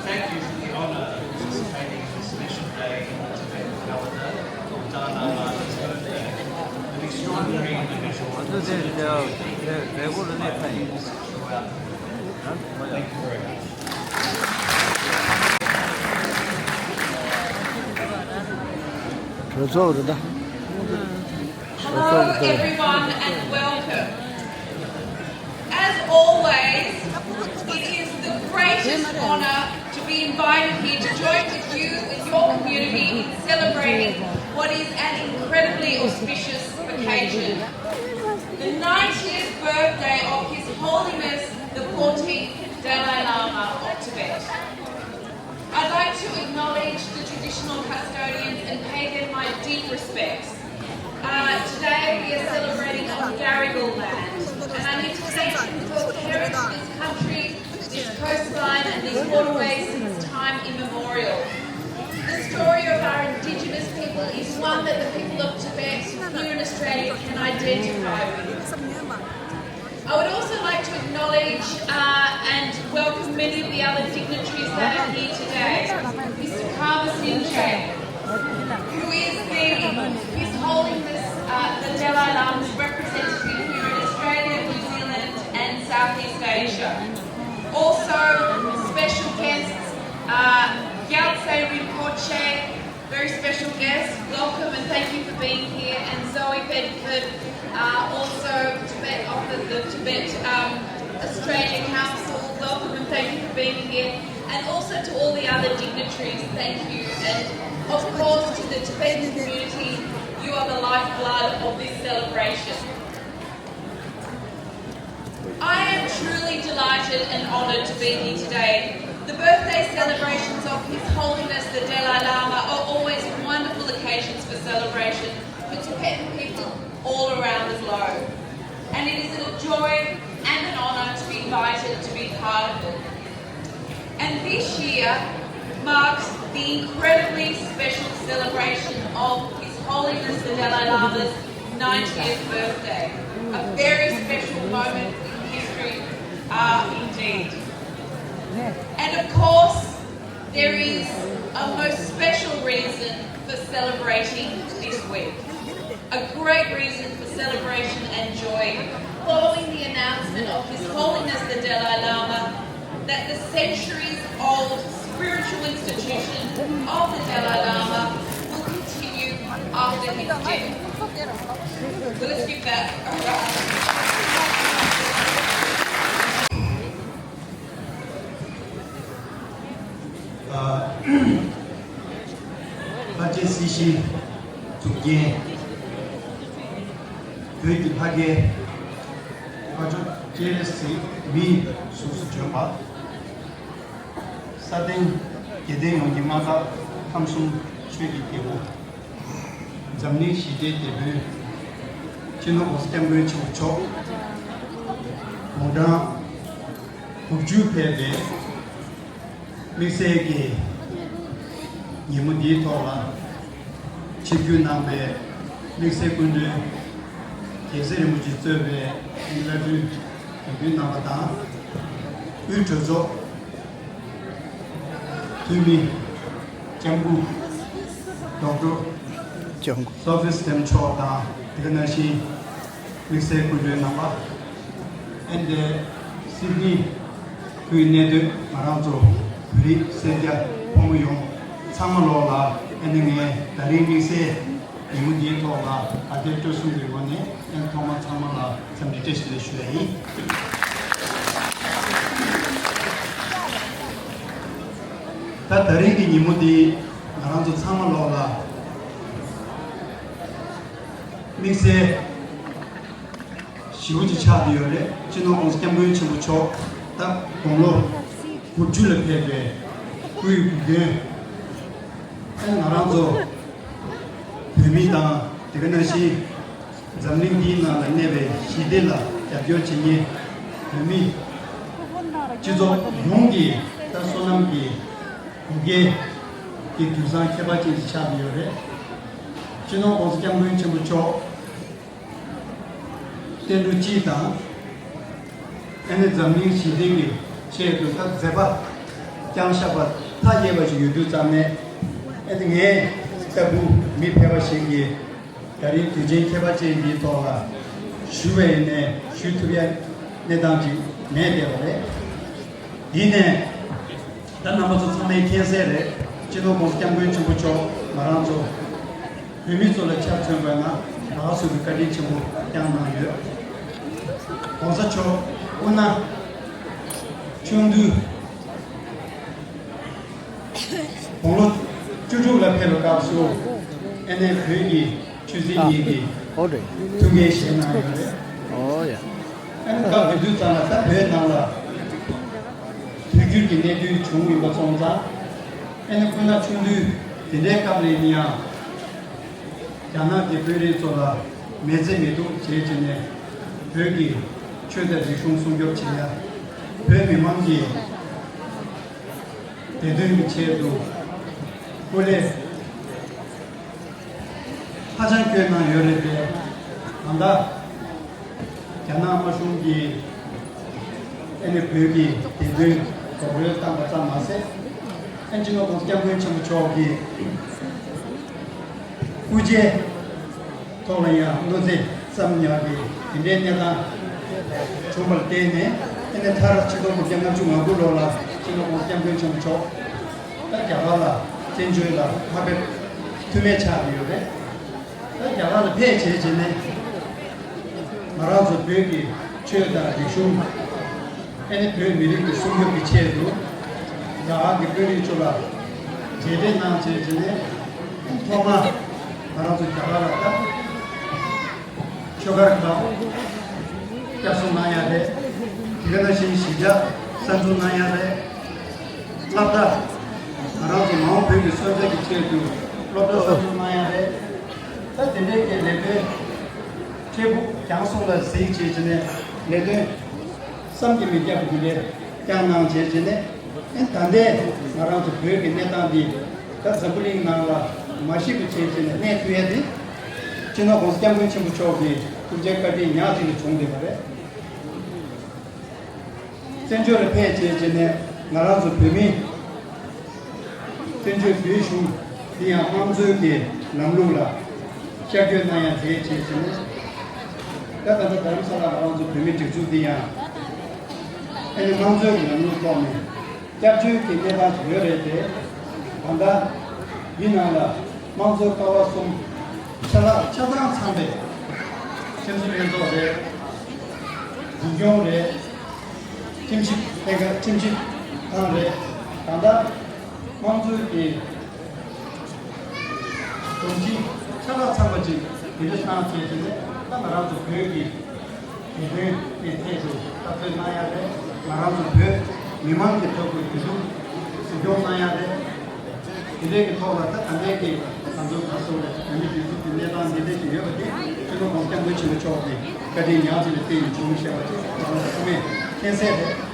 Thank you for the honour of participating in this special day in the Tibetan calendar of Dalai Lama's birthday. An extraordinary individual who has throughout the world. Thank you very much. Hello, everyone, and welcome. As always, it is the greatest honour to be invited here to join with you, with your community, in celebrating what is an incredibly auspicious occasion, the ninetieth birthday of His Holiness the fourteenth Dalai Lama of Tibet. I'd like to acknowledge the traditional custodians and pay them my deep respects. Uh, today we are celebrating on Gadigal land, and I need to thank them for caring for this country, this coastline and these waterways since time immemorial. The story of our Indigenous people is one that the people of Tibet here in Australia can identify with. I would also like to acknowledge, uh, and welcome many of the other dignitaries that are here today. Mister Kama Sinche, who is the, His Holiness, uh, the Dalai Lama's representative here in Australia, New Zealand and Southeast Asia. Also, special guests, uh, Gyaltse Rinpoche, very special guest, welcome and thank you for being here. And Zoe Bedford, uh, also Tibet, of the, the Tibet, um, Australia Council, welcome and thank you for being here. And also to all the other dignitaries, thank you. And of course to the Tibetan community, you are the lifeblood of this celebration. I am truly delighted and honoured to be here today. The birthday celebrations of His Holiness the Dalai Lama are always wonderful occasions for celebration for Tibetan people all around the globe. And it is a joy and an honour to be invited to be part of it. And this year marks the incredibly special celebration of His Holiness the Dalai Lama's ninetieth birthday, a very special moment in history, uh, indeed. And of course, there is a most special reason for celebrating this week. A great reason for celebration and joy following the announcement of His Holiness the Dalai Lama that the centuries-old spiritual institution of the Dalai Lama will continue after his death. So let's give that a round. ཨ། ལྷ་རྗེ་སྲིད་ཞི་གཙུག་རྒྱན། བོད་ཀྱི་ལྷ་སྐལ། ཕ་ཇོ་སྤྱན་རས་གཟིགས་མིའི་གཟུགས་སུ་བྱོན་པ། ས་སྟེང་རྒྱལ་བསྟན་ཡོངས་ཀྱི་མངའ་བདག་ཁམས་གསུམ་ཆོས་ཀྱི་རྒྱལ་པོ། འཛམ་གླིང་ཞི་བདེའི་དེད་དཔོན། སྤྱི་ནོར་༸གོང་ས་༸སྐྱབས་མགོན་ཆེན་པོ་མཆོག་དགུང་གྲངས་དགུ་བཅུ་ཕེབས་པའི་དམིགས་བསལ་གྱི་ཉིན་མོ་འདིའི་ཐོག་ལ། ཆིབས་བསྒྱུར་གནང་བའི་དམིགས་བསལ་སྐུ་མགྲོན། རྒྱལ་སྲས་རིན་པོ་ཆེ་གཙོས་པའི་བླ་སྤྲུལ་དགེ་འདུན་རྣམ་པ་དང་། དབུས་གྲོས་ཚོགས་འཐུས་མི། ལྕམ་སྐུ་ཌོག་ཊར་ལྕམ་སྐུ་སོ་ཕི་སི་ཊེམ་མཆོག་དང་། དེ་ག་ནང་བཞིན་དམིགས་བསལ་སྐུ་མགྲོན་རྣམ་པ། ཨེ་འདི་སིད་ནི་ཁུལ་གནས་སྡོད་ང་རང་ཚོ་བོད་རིགས་སེར་སྐྱ་ཕོ་མོ་ཡོངས་ཚང་མ་ལོག་ལ། ཨེ་ནི་ངས་ད་རིང་དམིགས་བསལ་ཉིན་མོ་འདིའི་ཐོག་ལ་བཀའ་དྲིན་སྤྲོ་གསུམ་གྱི་ངོས་ནས་ཨེ་ཐོག་མ་ཚང་མ་ལ་འཚམས་འདྲི་བཀྲ་ཤིས་བདེ་ལེགས་ཞུ་ཡ་ཡིན། ད་ད་རིང་གི་ཉིན་མོ་འདི་ང་རང་ཚོ་ཚང་མ་ལོག་ལ་དམིགས་བསལ་ཞེ་པོ་ཅིག་ཆགས་བསྡད་ཡོད་རེད། སྤྱི་ནོར་༸གོང་ས་༸སྐྱབས་མགོན་ཆེན་པོ་མཆོག་ད་དགུང་ལོ་དགུ་བཅུ་ལ་ཕེབས་པའི་སྐུའི་དགུང་སྟོན། ཨ་ནི་ང་རང་ཚོ་བོད་མི་དང་། དེ་ག་ནང་བཞིན་འཛམ་གླིང་འདིའི་ནང་ལ་གནས་པའི་ཞི་བདེ་ལ་རྒྱབ་སྐྱོར་བྱེད་མཁན་བོད་མི་སྤྱི་ཚོགས་ཡོངས་ཀྱི་ད་བསོད་ནམས་ཀྱི་བུ་སྐྱེས་ཀྱི་དུས་བཟང་ཁྱད་པར་ཅན་ཞིག་ཆགས་བསྡད་ཡོད་རེད། སྤྱི་ནོར་༸གོང་ས་༸སྐྱབས་མགོན་ཆེན་པོ་མཆོག་བསྟན་འགྲོ་སྤྱི་དང་། ཨ་ནི་འཛམ་གླིང་ཞི་བདེ་གི་ཆེད་དུ་ད་མཛད་པ་བསྐྱངས་བཞག་པ་མཐའ་ཡས་པ་ཞིག་ཡོད་དུས་ཙམ་ནས། ཨ་ནི་ངས་ལྟ་བུ་མི་ཕལ་པ་ཞིག་གིས་ད་རིང་དུས་ཆེན་ཁྱད་པར་ཅན་འདིའི་ཐོག་ལ་ཞུ་བ་ཡིན་ནའི་ཞུ་ཐུབ་ཡ་གནས་སྟངས་ཅིག་མེད་བསྡད་པ་རེད། ཡིན་ནའི། ད་རྣམ་པ་ཚོ་ཚང་མས་མཁྱེན་གསལ་རེད། སྤྱི་ནོར་༸གོང་ས་༸སྐྱབས་མགོན་ཆེན་པོ་མཆོག་ང་རང་ཚོ་བོད་མི་ཚོ་ལ་ཆ་མཚོན་པ་ན་ལགས་སོ་གི་བཀའ་དྲིན་ཆེན་པོ་བསྐྱངས་གནང་ཡོད། ༸གོང་ས་མཆོག་སྐུ་ན་ཆུང་དུས་དགུང་ལོ་བཅུ་དྲུག་ལ་ཕེབས་པའི་སྐབས་སུ། ཨ་ནི་བོད་ཀྱི་ཆོས་སྲིད་གཉིས་ཀྱི་ཨོ་རེད། ཐུགས་འགན་བཞེས་གནང་ཡོད་རེད། ཨོ་ཡ། ཨ་ནི་སྐབས་དེ་དུས་ཙམ་ལ་ད་བོད་ནང་ལ་དུས་འགྱུར་གྱི་གནད་དོན་བྱུང་ཡོད་པ་སོང་ཙང་། ཨ་ནི་སྐུ་ན་ཆུང་དུས་དེ་འདྲའི་སྐབས་ལ་ཡིན་ཡང་རྒྱ་ནག་གི་དཔོན་རིགས་ཚོ་ལ་མེད་ཚེ་མེད་སྡུག་བྱས་བྱས་ནས་བོད་ཀྱི་ཆོས་དང་རིག་གཞུང་སྲུང་སྐྱོབ་བྱེད་ཡ། བོད་མི་མང་གི་བདེ་དོན་གྱི་ཆེད་དུ་སྐུ་ལས་ཧ་ཅང་བསྐྱོན་གནང་ཡོད་རེད་དེ། ད་ལྟ་རྒྱ་ནག་དམར་གཞུང་གིས་ཨ་ནི་བོད་ཀྱི་བདེ་དོན་རྡོག་རོལ་བཏང་པ་ཙམ་མ་ཟད། ཨ་སྤྱི་ནོར་༸གོང་ས་༸སྐྱབས་མགོན་ཆེན་པོ་མཆོག་གི་སྐུ་ཕྱྭའི་ཐོག་ལ་ཡང་གནོད་འཚེ་བསམ་ཡག་གི་དེ་འདྲའི་གནས་སྟངས་བྱུང་བར་བརྟེན་ནས། ཨ་ནི་མཐར་ཆིག་སྟོང་དགུ་བརྒྱ་ལྔ་བཅུ་ང་དགུ་ལོ་ལ་སྤྱི་ནོར་༸གོང་ས་༸སྐྱབས་མགོན་ཆེན་པོ་མཆོག་ད་རྒྱ་གར་ལ་བཙན་བྱོལ་ལ་ཕེབས་པའི་འཐུས་མི་ཆགས་ཡོད་རེད། ད་རྒྱ་གར་ལ་ཕེབས་བྱས་བྱས་ནས་ང་རང་ཚོ་བོད་ཀྱི་ཆོས་དང་རིག་གཞུང་། ཨ་ནི་བོད་མི་རིགས་ཀྱི་སྲུང་སྐྱོབ་ཀྱི་ཆེད་དུ་རྒྱ་གར་གྱི་དཔོན་རིགས་ཚོ་ལ་མཇལ་འཕྲད་གནང་བྱས་བྱས་ནས། ཐོག་མར་ང་རང་ཚོ་རྒྱ་གར་ལ་ད་ཆོས་སྒར་ཁག་བསྐྱར་གསོ་གནང་ཡ་རེད། དེ་ག་ནང་བཞིན་གཞིས་ཆགས་གསར་འཛུགས་གནང་ཡ་རེད། སློབ་གྲྭ། ང་རང་ཚོ་མ་འོངས་བོད་ཀྱི་སོན་རྩ་གི་ཆེད་དུ་སློབ་གྲྭ་གསར་འཛུགས་གནང་ཡ་རེད། ད་དེ་འདྲའི་གི་ལས་དོན་འཕྲལ་ཕུགས་རྒྱང་སོང་ལ་གཟིགས་བྱས་བྱས་ནས་ལས་དོན་བསམ་གྱིས་མི་ཁྱབ་པ་དེ་འདྲ་བསྐྱངས་གནང་བྱས་བྱས་ནས། ཨེ་ད་ལྟའི་ང་རང་ཚོ་བོད་ཀྱི་གནས་སྟངས་འདི་ད་འཛམ་བུ་གླིང་ནང་ལ་མ་ཤེས་པ་བྱས་བྱས་ནས་གནས་ཐུབ་ཡ་དེ། སྤྱི་ནོར་༸གོང་ས་༸སྐྱབས་མགོན་ཆེན་པོ་མཆོག་གི་ཐུགས་རྗེ་བཀའ་དྲིན་ཉག་གཅིག་ལ་བྱུང་བསྡད་པ་རེད། བཙན་བྱོལ་ལ་ཕེབས་བྱས་བྱས་ནས་ང་རང་ཚོ་བོད་མི། བཙན་བྱོལ་བོད་གཞུང་འདི་ཡང་དམངས་གཙོའི་གི་ལམ་ལུགས་ལ་ཤར་བསྐྱོད་གནང་ཡ་མཛད་བྱས་བྱས་ནས། ད་ད་ལྟ་རྡ་རམ་ས་ལ་ང་རང་ཚོ་བོད་མི་སྒྲིག་འཛུགས་འདི་ཡང་ཨ་ནི་དམངས་གཙོའི་གི་ལམ་ལུགས་ཐོག་ནས་སྐྱབས་བཅོལ་གྱི་གནས་སྟངས་ཤིག་ཡོད་རེད་དེ། ད་ལྟ་འདི་ནང་ལ་དམངས་གཙོའི་ཀ་བ་གསུམ་ཆ་ལག་ཆ་ཚང་ཚང་པའི་ཁྲིམས་བཟོ་ལྷན་ཚོགས་རེད། འཛིན་སྐྱོང་རེད། ཁྲིམས་ཞིབ་ལྷན་ཁང་ཁྲིམས་ཞིབ་ཁང་རེད། ད་ལྟ་དམངས་གཙོའི་གི་སྒྲོམ་གཞི་ཆ་ལག་ཚང་པ་ཅིག་དེ་འདྲ་གནང་བྱས་བྱས་ནས། ད་ང་རང་ཚོ་བོད་ཀྱི་བདེ་དོན་གྱི་ཐད་དུ་འཐབ་རྩོད་གནང་ཡ་རེད། ང་རང་ཚོ་བོད་མི་མང་གི་ཐོག་གི་བདེ་སྡུག་སེམས་ཁྲལ་ སྦྱོང་གནང་ཡག་རེད། དེ་འདྲའི་གི་ཐོག་ལ་ད་ད་ལྟའི་གི་ང་ཚོ་ག་སོགས་ལ་བོད་མི་སྒྲིག་འཛུགས་ཀྱི་གནས་སྟངས་འདི་འདྲ་ཞིག་ཡོད་པ་དེ་སྤྱི་ནོར་༸གོང་ས་༸སྐྱབས་མགོན་ཆེན་པོ་མཆོག་གི་བཀའ་དྲིན་ཡང་ཅིག་ལ་བརྟེན་ནས་བྱུང་ཞེས་པ་ཅིག་ང་རང་ཚོ་ཚང་མས་མཁྱེན་གསལ་རེད།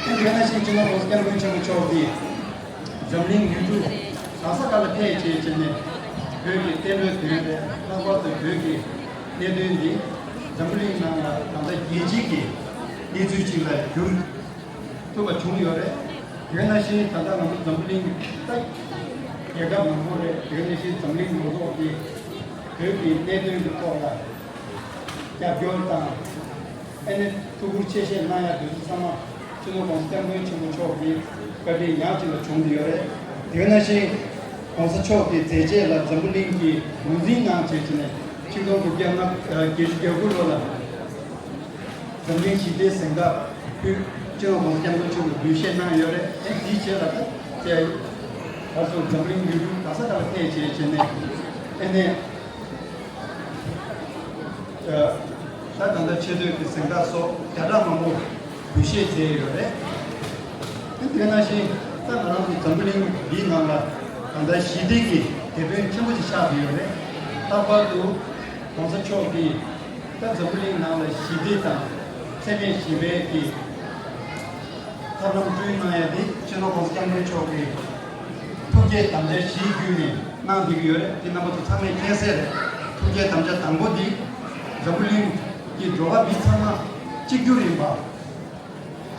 ཨ་ནི་དེ་ནང་བཞིན་སྤྱི་ནོར་༸གོང་ས་༸སྐྱབས་མགོན་ཆེན་པོ་མཆོག་གིས་འཛམ་གླིང་ཡུལ་གྲུ་གང་ས་ག་ལ་ཕེབས་བྱས་བྱས་ནས་བོད་ཀྱི་བསྟན་འགྲོའི་དོན་རེད། ལྷག་པར་དུ་བོད་ཀྱི་གནད་དོན་འདི་འཛམ་བུ་གླིང་ནང་ལ་ད་ལྟ་རྒྱལ་སྤྱི་གི་གནས་ཚུལ་ཅིག་ལ་འགྱུར་ཐུབ་པ་བྱུང་ཡོད་རེད། དེ་ནང་བཞིན་ད་ལྟ་ང་ཚོ་འཛམ་བུ་གླིང་ད་རྒྱལ་ཁབ་མང་པོ་རེད། དེ་ནང་བཞིན་འཛམ་གླིང་མང་ཚོགས་ཀྱིས་བོད་ཀྱི་གནད་དོན་གྱི་ཐོག་ལ་རྒྱབ་སྐྱོར་དང་ཨ་ནི་ཐུགས་ཁུར་ཆེ་བཞེས་གནང་ཡག་དེ་ཚོ་ཚང་མ་སྤྱི་ནོར་༸གོང་ས་༸སྐྱབས་མགོན་ཆེན་པོ་མཆོག་གི་བཀའ་དྲིན་ཡང་ཅིག་ལ་བྱུང་བསྡད་ཡོད་རེད། དེ་ནང་བཞིན་༸གོང་ས་མཆོག་གི་མཛད་རྗེས་ལ་འཛམ་བུ་གླིང་གིས་ངོས་འཛིན་གནང་བྱས་བྱས་ནས་ཆིག་སྟོང་དགུ་བརྒྱ་ལྔ་བརྒྱད་ཅུ་གྱ་དགུ་ལོ་ལ། འཛམ་གླིང་ཞི་བདེའི་གཟེངས་རྟགས་ཕུལ། སྤྱི་ནོར་༸གོང་ས་༸སྐྱབས་མགོན་མཆོག་གིས་འབུལ་བཞེས་གནང་ཡོད་རེད། ཨེ་འདིའི་རྗེས་ལ་ད་ཚེ་ད་ཚོ་འཛམ་གླིང་ཡུལ་གྲུ་ག་ས་ག་ལ་ཕེབས་བྱས་བྱས་ནས་ཨེ་ནས་ད་ད་ལྟ་ཆེ་བསྟོད་ཀྱི་གཟེངས་རྟགས་སོགས་བརྒྱ་ཕྲག་མང་པོ་འབུལ་བཞེས་མཛད་ཡོད་རེད། ཨེ་དེ་ནང་བཞིན་ད་ང་རང་ཚོ་འཛམ་བུ་གླིང་འདིའི་ནང་ལ་ད་ལྟ་ཞི་བདེ་གི་དེད་དཔོན་ཆེན་པོ་ཞིག་ཆགས་བསྡད་ཡོད་རེད། ལྷག་པར་དུ་༸གོང་ས་མཆོག་གིས་ད་འཛམ་བུ་གླིང་ནང་ལ་ཞི་བདེ་དང་འཚེ་མེད་ཞི་བའི་གི་ཐབས་ལམ་བསྐྲུན་གནང་ཡ་དེ་སྤྱི་ནོར་༸གོང་ས་༸སྐྱབས་མགོན་མཆོག་གིས་ཐུགས་བསྐྱེད་དམ་བཅའ་བཞི་བརྒྱུད་ནས་གནང་བསྡད་ཀྱི་ཡོད་རེད། དེ་རྣམ་པ་ཚོ་ཚང་མས་མཁྱེན་གསལ་རེད། ཐུགས་བསྐྱེད་དམ་བཅའ་དང་པོ་འདི་འཛམ་བུ་གླིང་གི་འགྲོ་བ་མི་ཚང་མ་གཅིག་གྱུར་ཡིན་པ།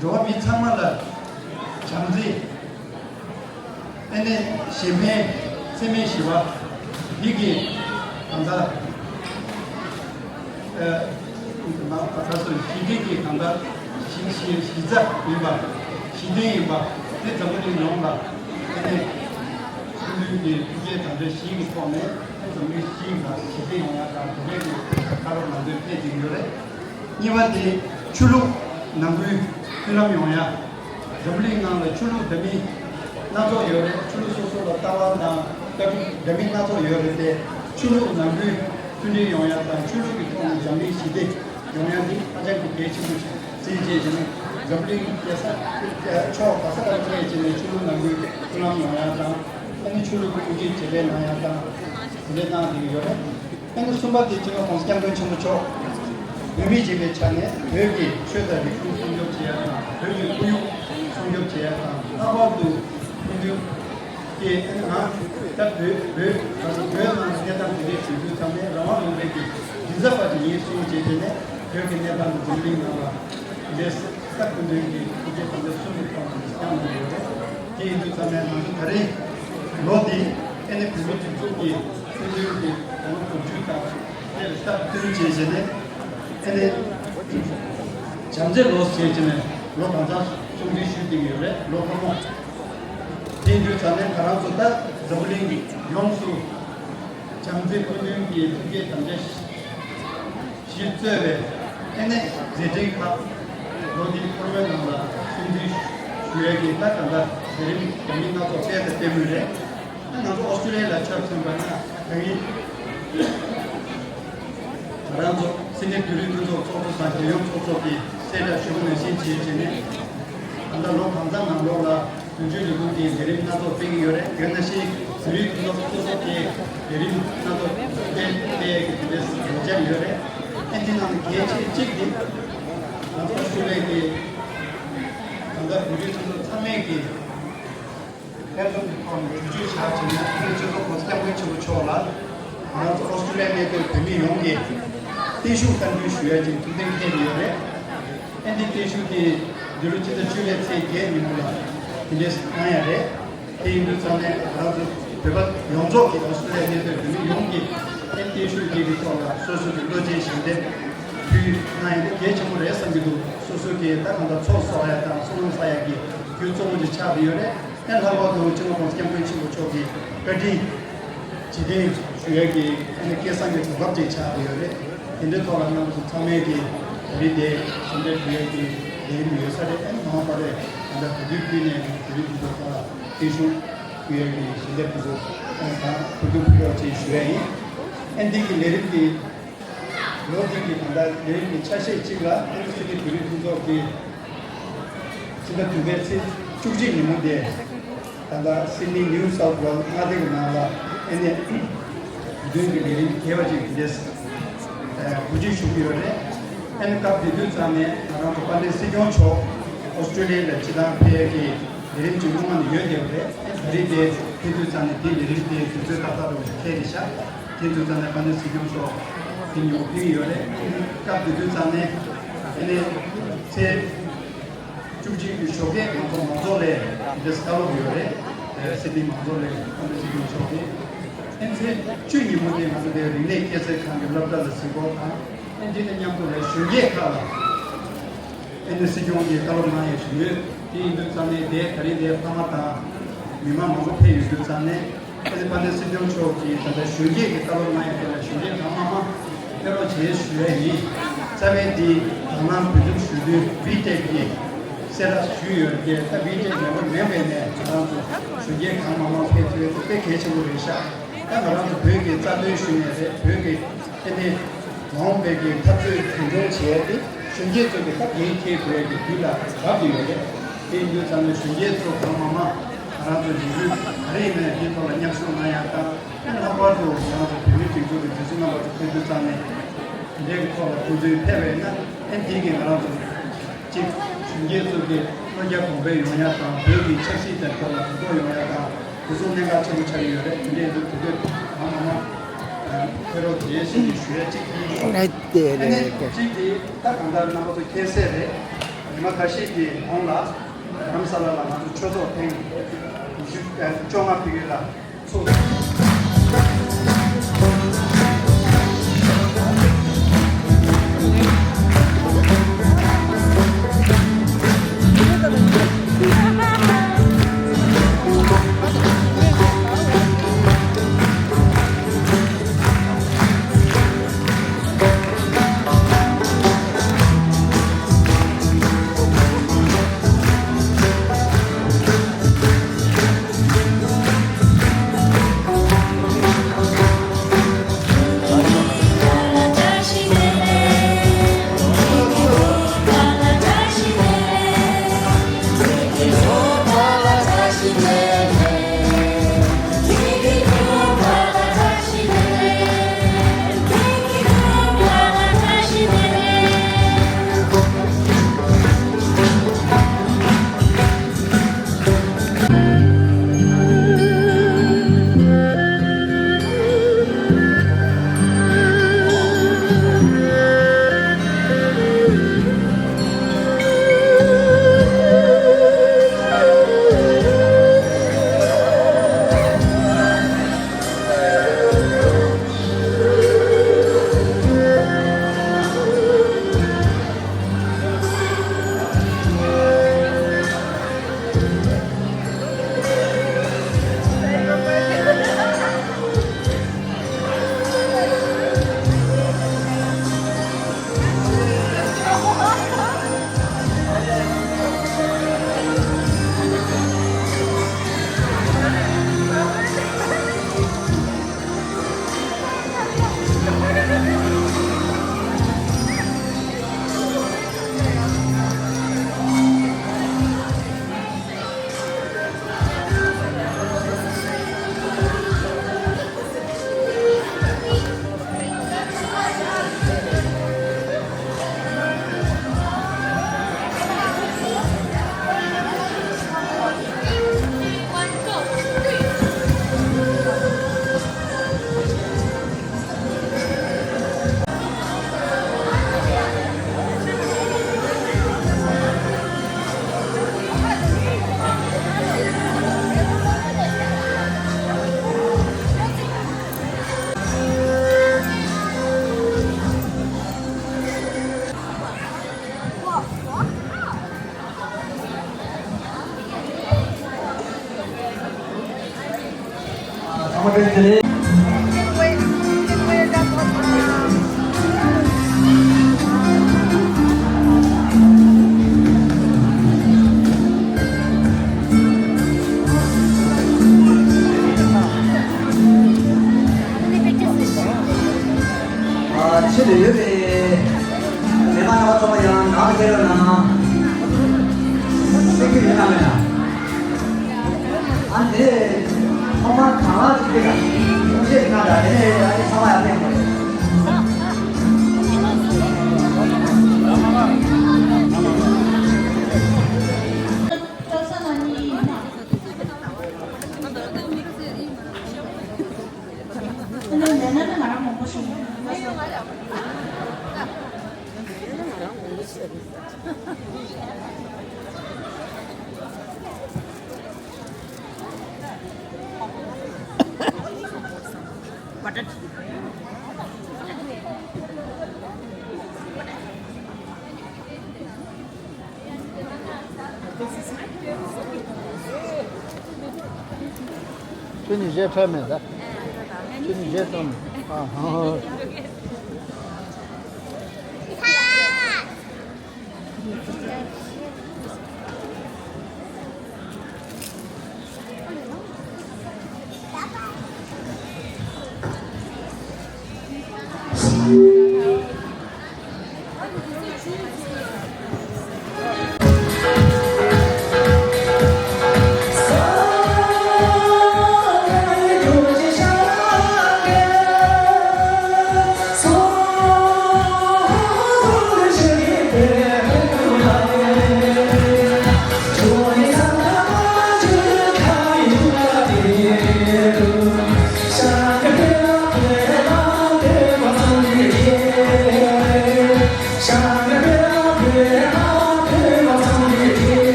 འགྲོ་བ་མི་ཚང་མ་ལ་བྱམས་བརྩེ། ཨ་ནི་གཞན་ཕན་འཚེ་མེད་ཞི་བ་འདི་གི་གང་ལྟར་ཨ་ནང་བཀའ་སྩལ་ཞི་བདེ་གི་གང་ལྟར་གཞི་གཞི་གཞི་རྩ་ཡིན་པ། གཞི་རྟེན་ཡིན་པ་འདི་འཛམ་བུ་གླིང་ཡོངས་ལ་ཨ་ནི་སྐུ་མདུན་གྱི་ཐུགས་བསྐྱེད་དམ་བཅའ་བཞི་གི་ཐོག་ནས་འཛམ་གླིང་སྤྱི་ཡོངས་ལ་ཞི་བདེ་ཡོང་ཡ་དང་དེ་འབྲེལ་གྱི་བཀའ་སློབ་ནང་དོན་ཕེབས་ཀྱི་ཡོད་རེད། གཉིས་པ་དེ་ཆོས་ལུགས་ནང་ཁུལ་མཐུན་ལམ་ཡོང་ཡ། འཛམ་གླིང་ནང་ལ་ཆོས་ལུགས་འདྲ་མིན་སྣ་ཚོགས་ཡོད་རེད། ཆོས་ལུགས་སོ་སོ་ལ་ལྟ་བ་དང་ལྟ་གྲུབ་འདྲ་མིན་སྣ་ཚོགས་ཡོད་རེད་དེ། ཆོས་ལུགས་ནང་ཁུལ་མཐུན་སྒྲིལ་ཡོང་ཡ་དང་ཆོས་ལུགས་ཀྱི་ཐོག་ནས་འཛམ་གླིང་ཞི་བདེ་ཡོང་ཡ་འདི་ཧ་ཅང་གི་གལ་ཆེན་པོ་ཞིག་ཟིན་བྱས་བྱས་ནས་འཛམ་གླིང་རྒྱལ་ས་ཕྱོགས་ག་ས་ག་ལ་ཕེབས་བྱས་ནས་ཆོས་ལུགས་ནང་ཁུལ་མཐུན་ལམ་ཡོང་ཡ་དང་ཨ་ནི་ཆོས་ལུགས་ཀྱི་དབུ་ཁྲིད་དེ་འདྲ་གནང་ཡ་དང་དེ་འདྲ་གནང་བསྡད་ཀྱི་ཡོད་རེད། ཨ་ནི་གསུམ་པ་དེ་སྤྱི་ནོར་༸གོང་ས་༸སྐྱབས་མགོན་ཆེན་པོ་མཆོག་བོད་མི་ཅིག་ཡིན་པའི་ཆ་ནས་བོད་ཀྱི་ཆོས་དང་རིག་གཞུང་སྲུང་སྐྱོབ་བྱེད་ཡ་དང་བོད་ཀྱི་ཁོར་ཡུག་སྲུང་སྐྱོབ་བྱེད་ཡ་དང་ལྷག་པར་དུ་སྐུ་མདུན་གྱིས་ཨ་ནི་ང་ད་བོད་བོད་ང་ཚོ་བོད་ནང་གནས་སྟངས་དེ་འདྲའི་དུས་ཚོད་ཙམ་ནས་རང་དབང་ལུང་པའི་གི་མགྲིན་ཚབ་པ་ཅིག་ཡིན་གསུངས་བྱས་བྱས་ནས་བོད་ཀྱི་གནས་སྟངས་དང་འཛམ་གླིང་ནང་ལ་དེ་འདྲའི་ས་སྐུ་མདུན་གྱི་ཐུགས་རྗེ་དམ་བཅའ་གསུམ་གྱི་ཐོག་ནས་བསྐྱངས་གནང་ཡོད་རེད། དེ་ཡིན་དུས་ཙམ་ནས་ང་ཚོ་ད་རེས་ལོ་འདི་ཨ་ནི་བོད་མི་སྒྲིག་འཛུགས་ཀྱི་སྲིད་དོན་གྱི་དགོངས་པ་དགོངས་ཞུ་དང་དེར་སྟབས་བསྟུན་བྱས་བྱས་ནས་ཨ་ནི་བྱམས་བརྩེ་ལོ་ཞེས་བྱས་ནས་ལོ་གང་ཚང་སྲུང་བརྩི་ཞུ་བསྡད་ཀྱི་ཡོད་རེད། ལོ་འཁོར་མོ་དེ་ཡིན་དུས་ཙམ་ནས་ང་རང་ཚོ་ད་འཛམ་བུ་གླིང་གི་ཡོངས་སུ་བྱམས་བརྩེ་ཀུན་ལྡན་གྱི་ཐུགས་བསྐྱེད་དམ་བཅའ་གཞིར་གཙོས་པའི་ཨ་ནི་མཛད་འཕྲིན་ཁག་ལོ་འདིའི་འཁོར་བའི་ནང་ལ་སྲུང་བརྩི་ཞུ་ཡས་ཀྱི་ད་གང་ལྟར་ལས་རིམ་འདྲ་མིན་སྣ་ཚོགས་སྤེལ་དང་སྤེལ་མུས་རེད། ད་ང་ཚོ་ཨོ་སི་ཀྲུ་ལི་ཡ་ལ་ཆ་མཚོན་པ་ན་ད་ཡིན། ང་རང་ཚོ་སེམས་ཅན་བོད་རིགས་མཐུན་ཚོགས་ཚོགས་གཙོ་དང་རྒྱལ་ཡོངས་ཚོགས་གཙོ་གི་གསལ་བསྒྲགས་ཞུ་བ་ནང་བཞིན་བྱས་བྱས་ནས་ད་ལྟ་ལོ་གང་ཙམ་ནང་ལོགས་ལ། དོན་གཅོད་ལས་ཁུངས་ཀྱིས་ལས་རིམ་སྣ་ཚོགས་སྤེལ་གྱི་ཡོད་རེད། དེ་ནང་བཞིན་བོད་རིགས་མཐུན་ཚོགས་སོ་སོ་གྱིས་ལས་རིམ་སྣ་ཚོགས་སྤེལ་སྤེལ་གྱི་དེ་འདྲའི་ལས་འཆར་ཡོད་རེད། ཨ་འདི་ནང་གལ་ཆེ་གཅིག་དེ་ང་ཚོ་ཨོ་སི་ཀྲུ་ལི་ཡ་གི་ད་ལྟ་བོད་རིགས་མཐུན་ཚོགས་ཚང་མས་ཀྱི་ལྷན་འཛོམས་ཀྱི་ཐོག་ནས་གྲོས་ཆོད་བཞག་བྱས་ནས་སྤྱི་ཚོགས་གོང་ས་སྐྱབས་མགོན་ཆེན་པོ་མཆོག་ལ་ང་ཚོ་ཨོ་སི་ཀྲུ་ལི་ཡ་གནས་སྡོད་བོད་མི་ཡོངས་ཀྱིས་བརྟན་བཞུགས་བསྟར་འབུལ་ཞུ་ཡ་ཅིག་ཐུགས་གཏན་འཁེལ་གྱི་ཡོད་རེད། ཨ་འདི་བརྟན་བཞུགས་དེ་འདི་ལོ་ཕྱི་ཟླ་བཅུ་པའི་ཚེས་བརྒྱད་ཉིན་མོ་ལ་དེ་འདྲས་གནང་ཡ་རེད། དེ་ཡིན་དུས་ཙང་ནས་ང་རང་ཚོ་བོད་པ་ཡོངས་རྫོགས་ཀྱི་ཨོ་སི་ཀྲུ་ལི་ཡ་གནས་སྡོད་བོད་མི་ཡོངས་ཀྱིས་ཨ་བརྟན་བཞུགས་དེ་གི་ཐོག་ལ་སོ་སོ་གི་བློ་ཆེན་ཞལ་འདེབས་ཕུལ་གནང་ཡ་དེ་གལ་ཆེན་པོ་རེད་བསམ་གྱི་འདུག་སོ་སོ་གི་ད་གང་ལྟར་ཚོགས་གསོག་ཡ་དང་བསོད་ནམས་བསགས་ཡ་གི་རྒྱུ་གཙོ་བོ་ཅིག་ཆགས་བསྡད་ཡོད་རེད། ཨ་ལྷག་པར་དུ་སྤྱི་ནོར་༸གོང་ས་༸སྐྱབས་མགོན་ཆེན་པོ་མཆོག་གི་བཀའ་དྲིན་རྗེས་དྲན་ཞུ་ཡ་གི་ཨ་ནི་སྐལ་བཟང་གི་གོ་སྐབས་ཅིག་ཆགས་བསྡད་ཡོད་རེད། དེ་འདྲའི་ཐོག་ལ་རྣམ་པ་ཚོ་ཚང་མས་ཀྱི་ད་རེས་དེ་ཞལ་འདེབས་ཞུ་ཡ་གི་ལས་རིམ་ཡོད་ས་རེད། ཨ་ནི་མ་འོངས་པ་རེད། ད་ལྟ་བོད་དོན་ཕུལ་ནས་བོད་རིགས་འདི་ཚོ་ཐོག་ལ་བརྟན་བཞུགས་ཕུལ་ཡ་གི་ཞལ་འདེབས་འདི་ཚོ་ཨ་ནི་གང་ཐུབ་ཐུབ་ཕུལ་རོགས་ཅེས་ཞུ་ཡ་ཡིན། ཨ་ནི་འདི་གི་ལས་རིམ་འདི་ལོ་འདི་གི་ད་ལྟ་ལས་རིམ་གྱི་ཆ་ཤས་གཅིག་ལ་ཨ་ནི་སེ་འབྲས་བོད་རིགས་མཐུན་ཚོགས་ཀྱི་ཕྱི་ཟླ་དྲུག་པའི་ཚེས་བཅུ་གཅིག་ཉིན་མོ་དེ། ད་ལྟ་སིད་ནི་ནིའུ་སའུཐ་ཝེལ་མངའ་སྡེ་གི་ནང་ལ་ཨ་ནི་བདུན་གྱི་ལས་རིམ་རྒྱས་པ་ཅིག་འདི་འདྲས་གོ་སྒྲིག་ཞུ་གི་ཡོད་རེད། ཨ་ནི་སྐབས་དེ་དུས་ཙམ་ནས་ང་རང་ཚོ་དཔལ་ལྡན་སྲིད་སྐྱོང་མཆོག་ཨོ་སི་ཀྲོ་ལི་ཡ་ལ་སྤྱི་བཏང་ཕེབས་ཡས་ཀྱི་ལས་རིམ་ཅིག་སྔོན་མ་ནས་ཡོད་བསྡད་པ་རེད། ཨ་ནི་ད་རེས་དེ་དེ་དུས་ཙམ་ནས་དེའི་ལས་རིམ་དེ་དུས་ཚོད་ཏག་ཏག་རུ་འཁེལ་རེད་ཤག་དེ་དུས་ཙམ་ནས་དཔལ་ལྡན་སྲིད་སྐྱོང་མཆོག་དེ་ཉིད་ཕེབས་ཀྱི་ཡོད་རེད། སྐབས་དེ་དུས་ཙམ་ནས་ཨ་ནི་ཚེས་བཅུ་གཅིག་གི་ཞོགས་ཀས་ང་ཚོ་མང་ཚོགས་ལ་འདི་བཀའ་སློབ་ཡོད་རེད། སིད་ནི་མང་ཚོགས་ལ་དཔལ་ལྡན་སྲིད་སྐྱོང་མཆོག་གིས་ཨ་ནི་ཚེས་བཅུ་ཉིན་མོ་དེ་ང་ཚོ་དེ་རིག་གནས་སྐྱེད་ཚལ་ཁང་གི་སློབ་གྲྭ་ལ་གཟིགས་སྐོར་དང་། ཨ་ནི་དེ་དང་མཉམ་དུ་ལ་གཞོན་སྐྱེས་ཁག་ལ་ཨ་ནི་སྲིད་སྐྱོང་གིས་བཀའ་སློབ་གནང་ཡས་ཞུས་ཡོད། དེ་ཡིན་དུས་ཙམ་ནས་དེ་ད་རིང་དེ་ཕ་མ་དང་མི་མང་མང་པོ་ཕེབས་ཡོད་དུས་ཙམ་ནས། ཨ་ནི་དཔལ་ལྡན་སྲིད་སྐྱོང་མཆོག་གིས་ད་ལྟ་གཞོན་སྐྱེས་ཀྱི་བཀའ་སློབ་གནང་ཡ་དེ་ལ་གཞོན་སྐྱེས་གང་མང་མང་ཕེབས་རོགས་བྱེད་ཞུ་ཡ་ཡིན། རྩ་བའི་འདི་དང་བླངས་བོད་ཁྱིམ་ཞུ་དུས་བི་ཊེག་གི་གསལ་བསྒྲགས་ཞུས་ཡོད་རེད། ད་བི་ཊེག་ཡག་པོ་མེད་པའི་ནས་ང་རང་ཚོ་གཞོན་སྐྱེས་གང་མང་མང་ཕེབས་ཐུབ་ཡ་དེ་དཔེ་གལ་ཆེན་པོ་རེད་ཤག་ད་ང་རང་ཚོ་བོད་ཀྱི་རྩ་དོན་ཞུ་ཡ་རེད། བོད་ཀྱི་ཨ་ནི་མ་འོངས་པའི་གི་འཐབ་རྩོད་རྒྱུན་འཁྱོངས་བྱས་ཏེ་གཞོན་སྐྱེས་ཚོ་གི་སྟབས་ཡིན་ཁྱེད་བོད་ཀྱི་དུས་ལ་བབས་ཏེ་ཡོད་རེད། དེ་ཡིན་དུས་ཙམ་ནས་གཞོན་སྐྱེས་ཚོ་གང་མང་མང་ང་རང་ཚོ་ལས་འགུལ་ག་རེ་ཡིན་ན་ཡང་དེའི་ཐོག་ལ་མཉམ་ཞུགས་གནང་ཡག་དང་། ཨ་ནི་ལྷག་པར་དུ་ང་རང་ཚོ་བོད་མིའི་སྒྲིག་འཛུགས་ཀྱི་དུས་ཚོད་རྣམ་པ་ཚོ་ཕེབས་དུས་ཙམ་ནས་དེ་འདྲའི་ཐོག་ལ་ཁོང་ཚོས་ཕེབས་པ་ཡིན་ན་ཨ་ནི་དེ་གིས་ང་རང་ཚོ་གཅིག་གཞོན་སྐྱེས་ཚོ་གི་བློ་རྒྱ་གོང་འཕེལ་ཡོང་ཡག་དང་བོད་ཀྱི་ཆབ་སྲིད་དང་ཐོག་ལ་གོ་རྟོགས་ཡོང་ཡག་དང་། དེ་ཚོ་གནད་འགག་ཆེན་པོ་ཆགས་ཀྱི་ཡོད་རེད། དེ་འདྲའི་འདུག་དེ་དུས་ང་མང་མང་ཕེབས་རོགས་བྱེད་ཞེས་ཞུ་ཡ་གཅིག་དེ་ཡིན། ཨ་དེ་ཨ་ནི་རེད་ཀྱ། གཅིག་དེ་ད་གང་ལྟར་རྣམ་པ་ཚོ་མཁྱེན་གསལ་རེད། ཉི་མ་ཁ་ཤས་ཀྱི་གོང་ལ་རྡ་རམ་ས་ལ་ལ་ང་ཚོ་ཆོས་ཚོགས་ཐེངས་ཉི་ཤུ་ཨ་བཅོ་ལྔ་ཕ་གི་ལ་ཚོགས། ཆེད་དུ་ཡོད་པའི་མི་མང་རྣམ་པ་ཚོ་ཡང་ནང་ལ་ཁྱེར་ཡོང་ན། སེམས་ཁུར་ཡོད་དམ་མེད་དམ། ཨ་ནི་ཚང་མ་གང་ལ་ཅིག་དེ་ལ་ཉུང་ཤས་ཤིག་ན་ད་དེ་ནས་ཨ་ནི་ཚང་མ་ཡར་ཕེབས་དགོས། ཁྱོད་ནི་གཞས་འཁྲབ་མེད་ད། ཁྱོད་ནི་གཞས་གཏོང་མེད། ཨ་ཧ།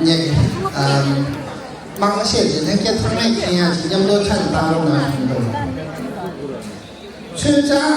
ཉེ་གི་ཨམ། དམངས་གཞས་ཀྱི་ལྷན་རྒྱས་ཚང་མས་མཁྱེན་ཡག་ཅིག་མཉམ་དུ་ཕྱག་བཏང་རོགས་གནང་ཞུ་འདོད།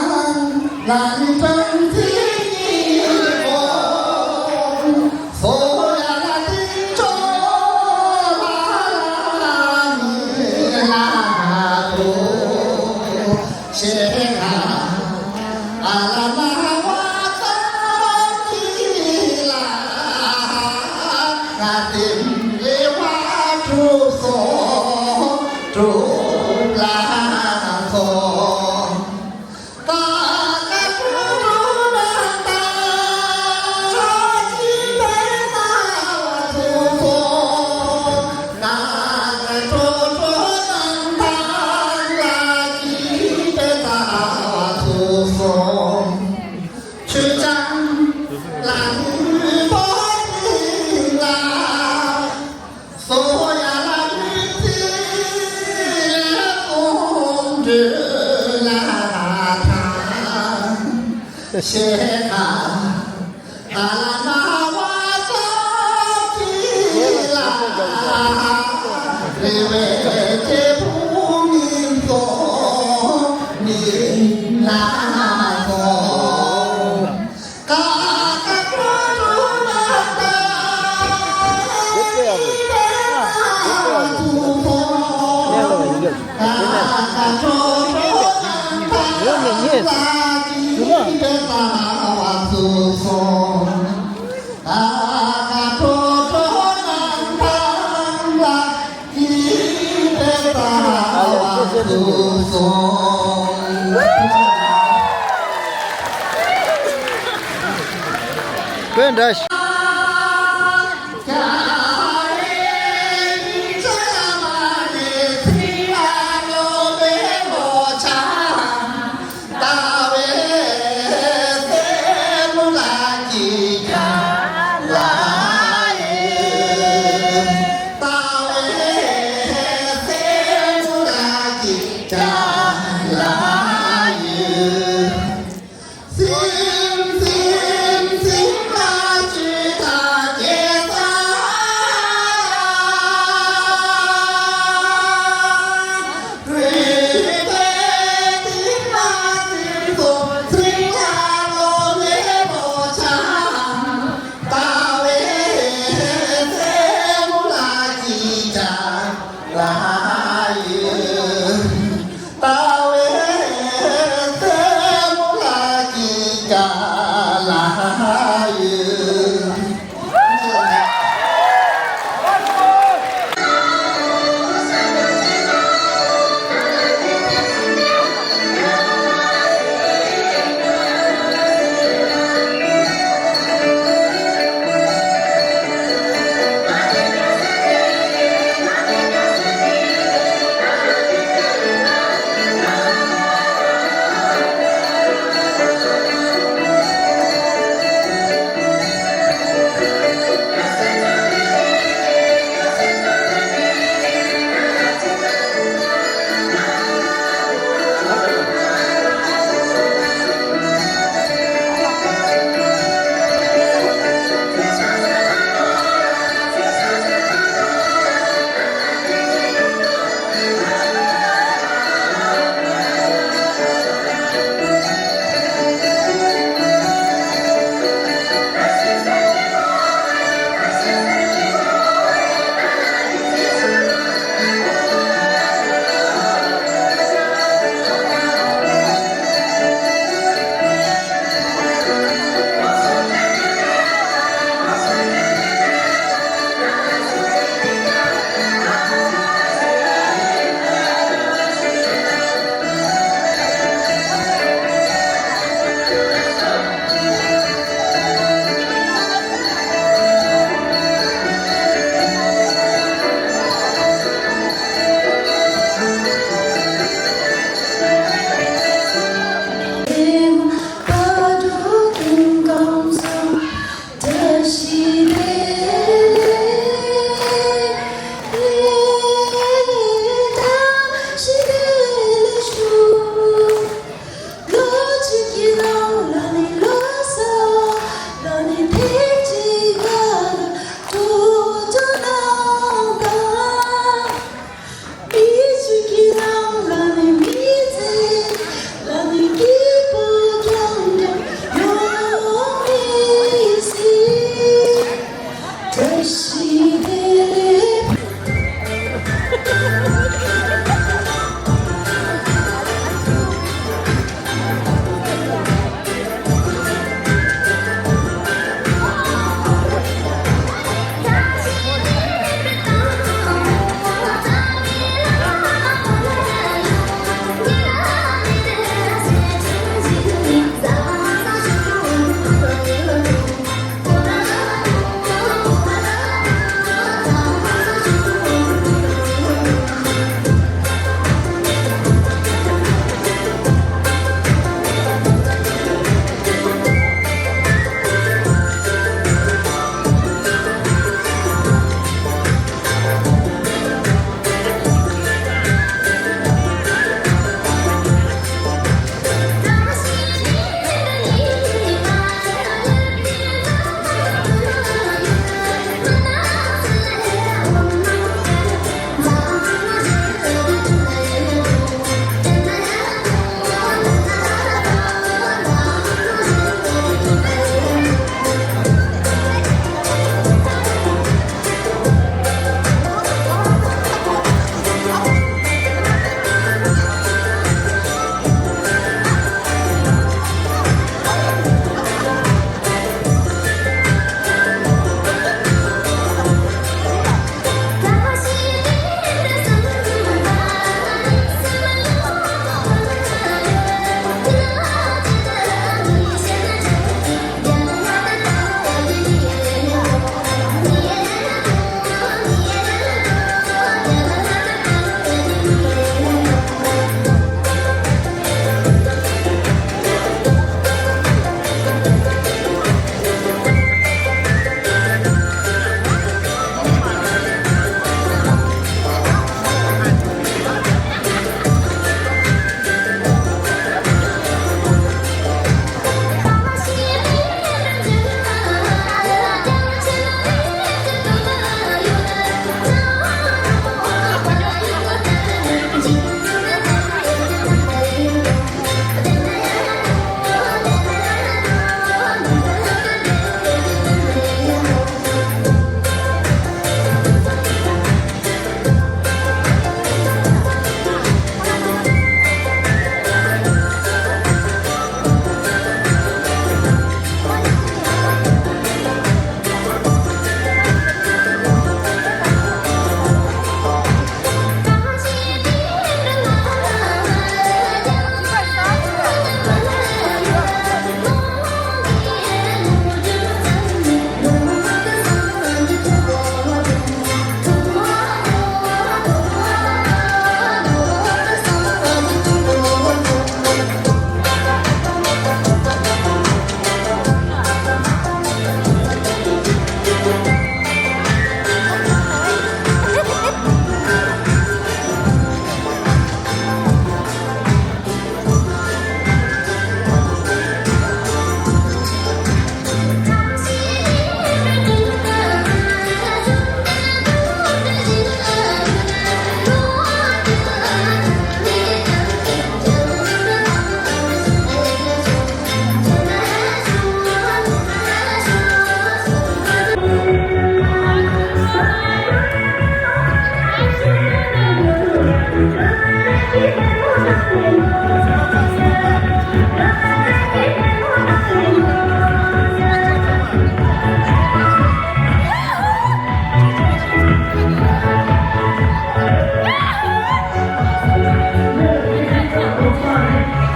དཔེ་འདྲ་ཞིག་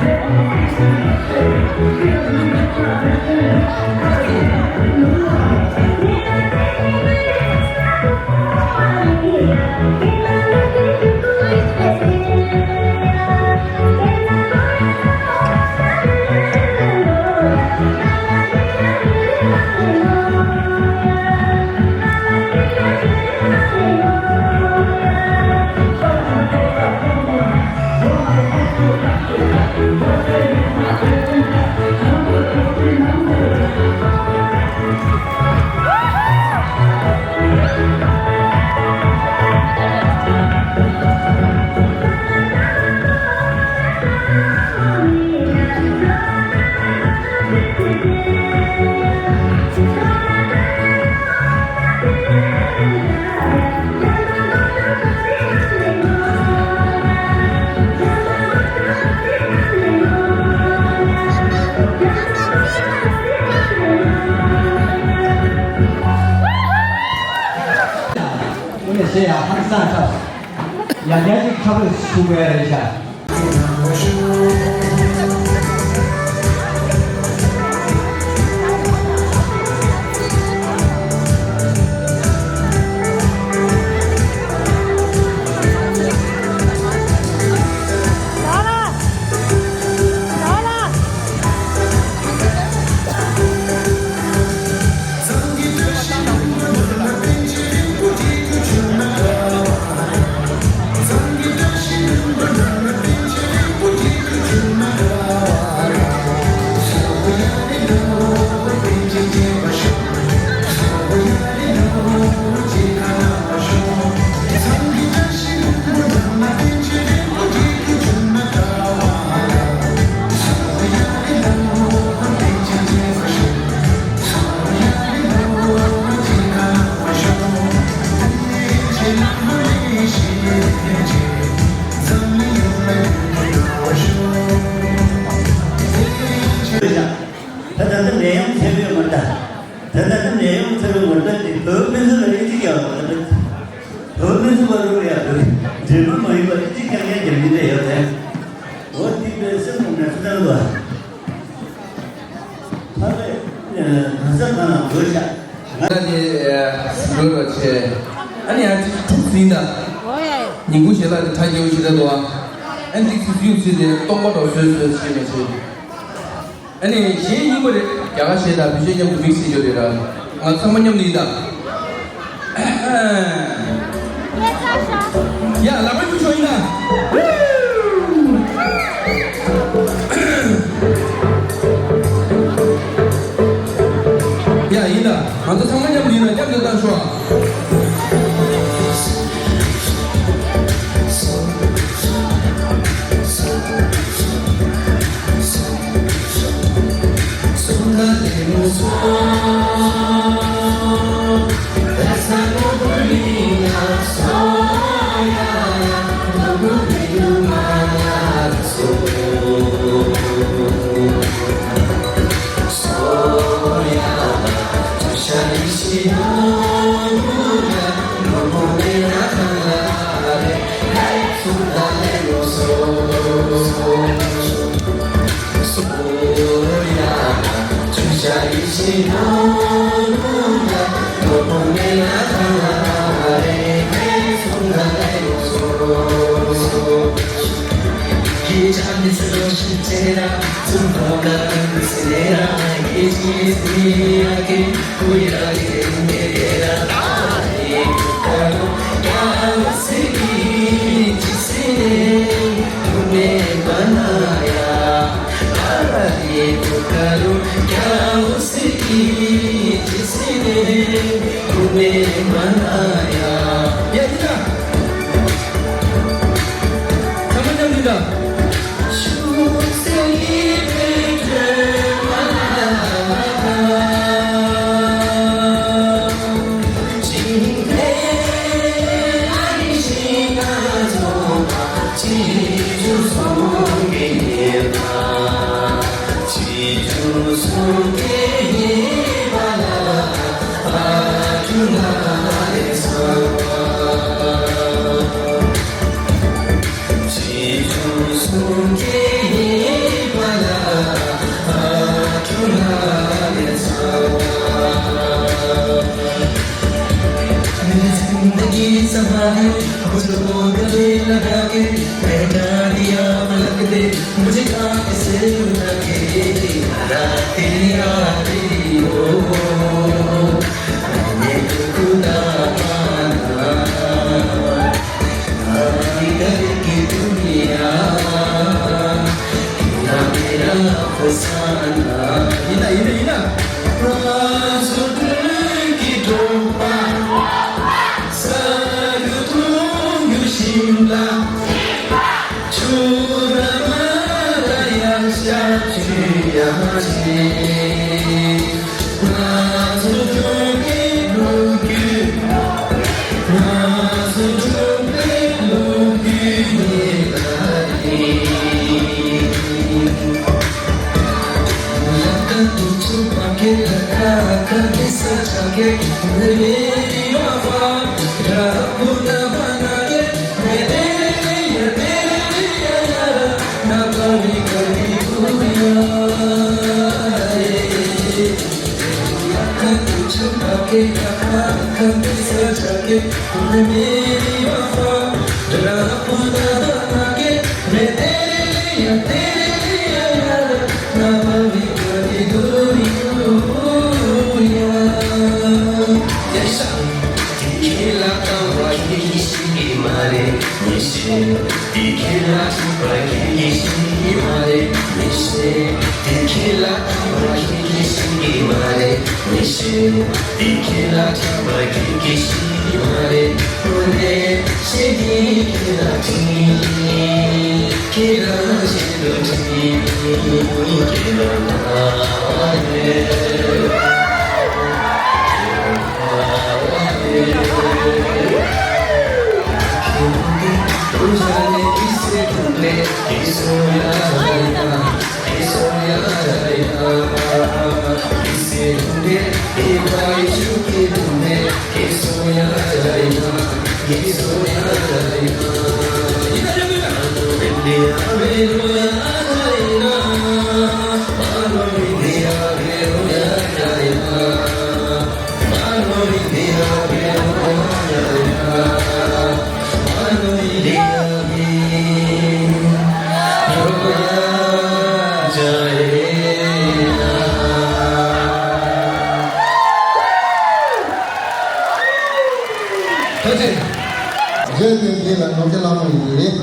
དངོས་གནས་བཤད་ཡ་ཧང་སང་ཐབས། ཡ་རྒྱ་ཅིག་ཁ་པོས་ཞུ་དགོས་ཡ་རེད་ཤག་ད་ད་ལྟ་ལས་ཡང་ཚད་པའི་མ་ད། ད་ལྟ་ལས་ཡང་ཚད་པའི་མ་ད་དེ་བོད་ཕན་ཚུན་ལ་ཨི་ཅིག་ཡང་མ་ད། བོད་ཕན་ཚུན་བར་རུ་ཡ་བོད་འབྲེལ་མ་མ་ཡིན་པ་ཨི་ཅིག་ཀྱང་ཡང་རྒྱབ་ཉིན་དེ་ཡོད་དེ། འོ་དེ་པའི་སེམས་ནང་ནས་ཚུལ་ལྡན་པ། ཕ་བས་གང་ཟག་གང་ལ་འོས་ཤག་ང་ནི་འགྲོ་རོགས་བྱས། ཨ་ནི་ཡང་ཅིག་ཐུག་ཟིན་ད། ཉིན་གུང་ཞལ་ལག་དེ་ཁྲ་རྒྱལ་པོ་ཞིག་རེད་འདུག་ཨ་ནི་ཏིག་ཙི་གཡུག་ཟིན་ཏེ་སྟོང་པ་འདྲ་བཟོས་བཟོས་བྱས་མ་བྱས། ཨ་ནི་གཞས་རྙིང་པ་རེད། རྒྱ་གར་གཞས་དང་བོད་གཞས་མཉམ་དུ་མིག་སི་ཡོད་རེད་ར། ང་ཚང་མ་མཉམ་དུ་ཡིན་ད། ཡ་ལག་པ་ཉུང་ཤོས་ཡིན་ན། ཡ་ཡིན་ད། ང་ཚོ་ཚང་མ་མཉམ་དུ་ཡིན་ན་མཉམ་དུ་བཏང་ཤོག་ཨ། मुझको गले लगा के, पहचान दिया पलक दे, मुझे कहाँ से उठा के, रात तेरी आ गई हो, मैंने तो खुदा माना, इधर की दुनिया, ना मेरा अफसाना। इना, इना, इना। राजू की डोपा, सारू तू शिमला, चूरमा रया शाचिया जी। རྗེ་བདུན་འཛིན་ལ་ནོར་གྱི་བླ་མ་ཡིན།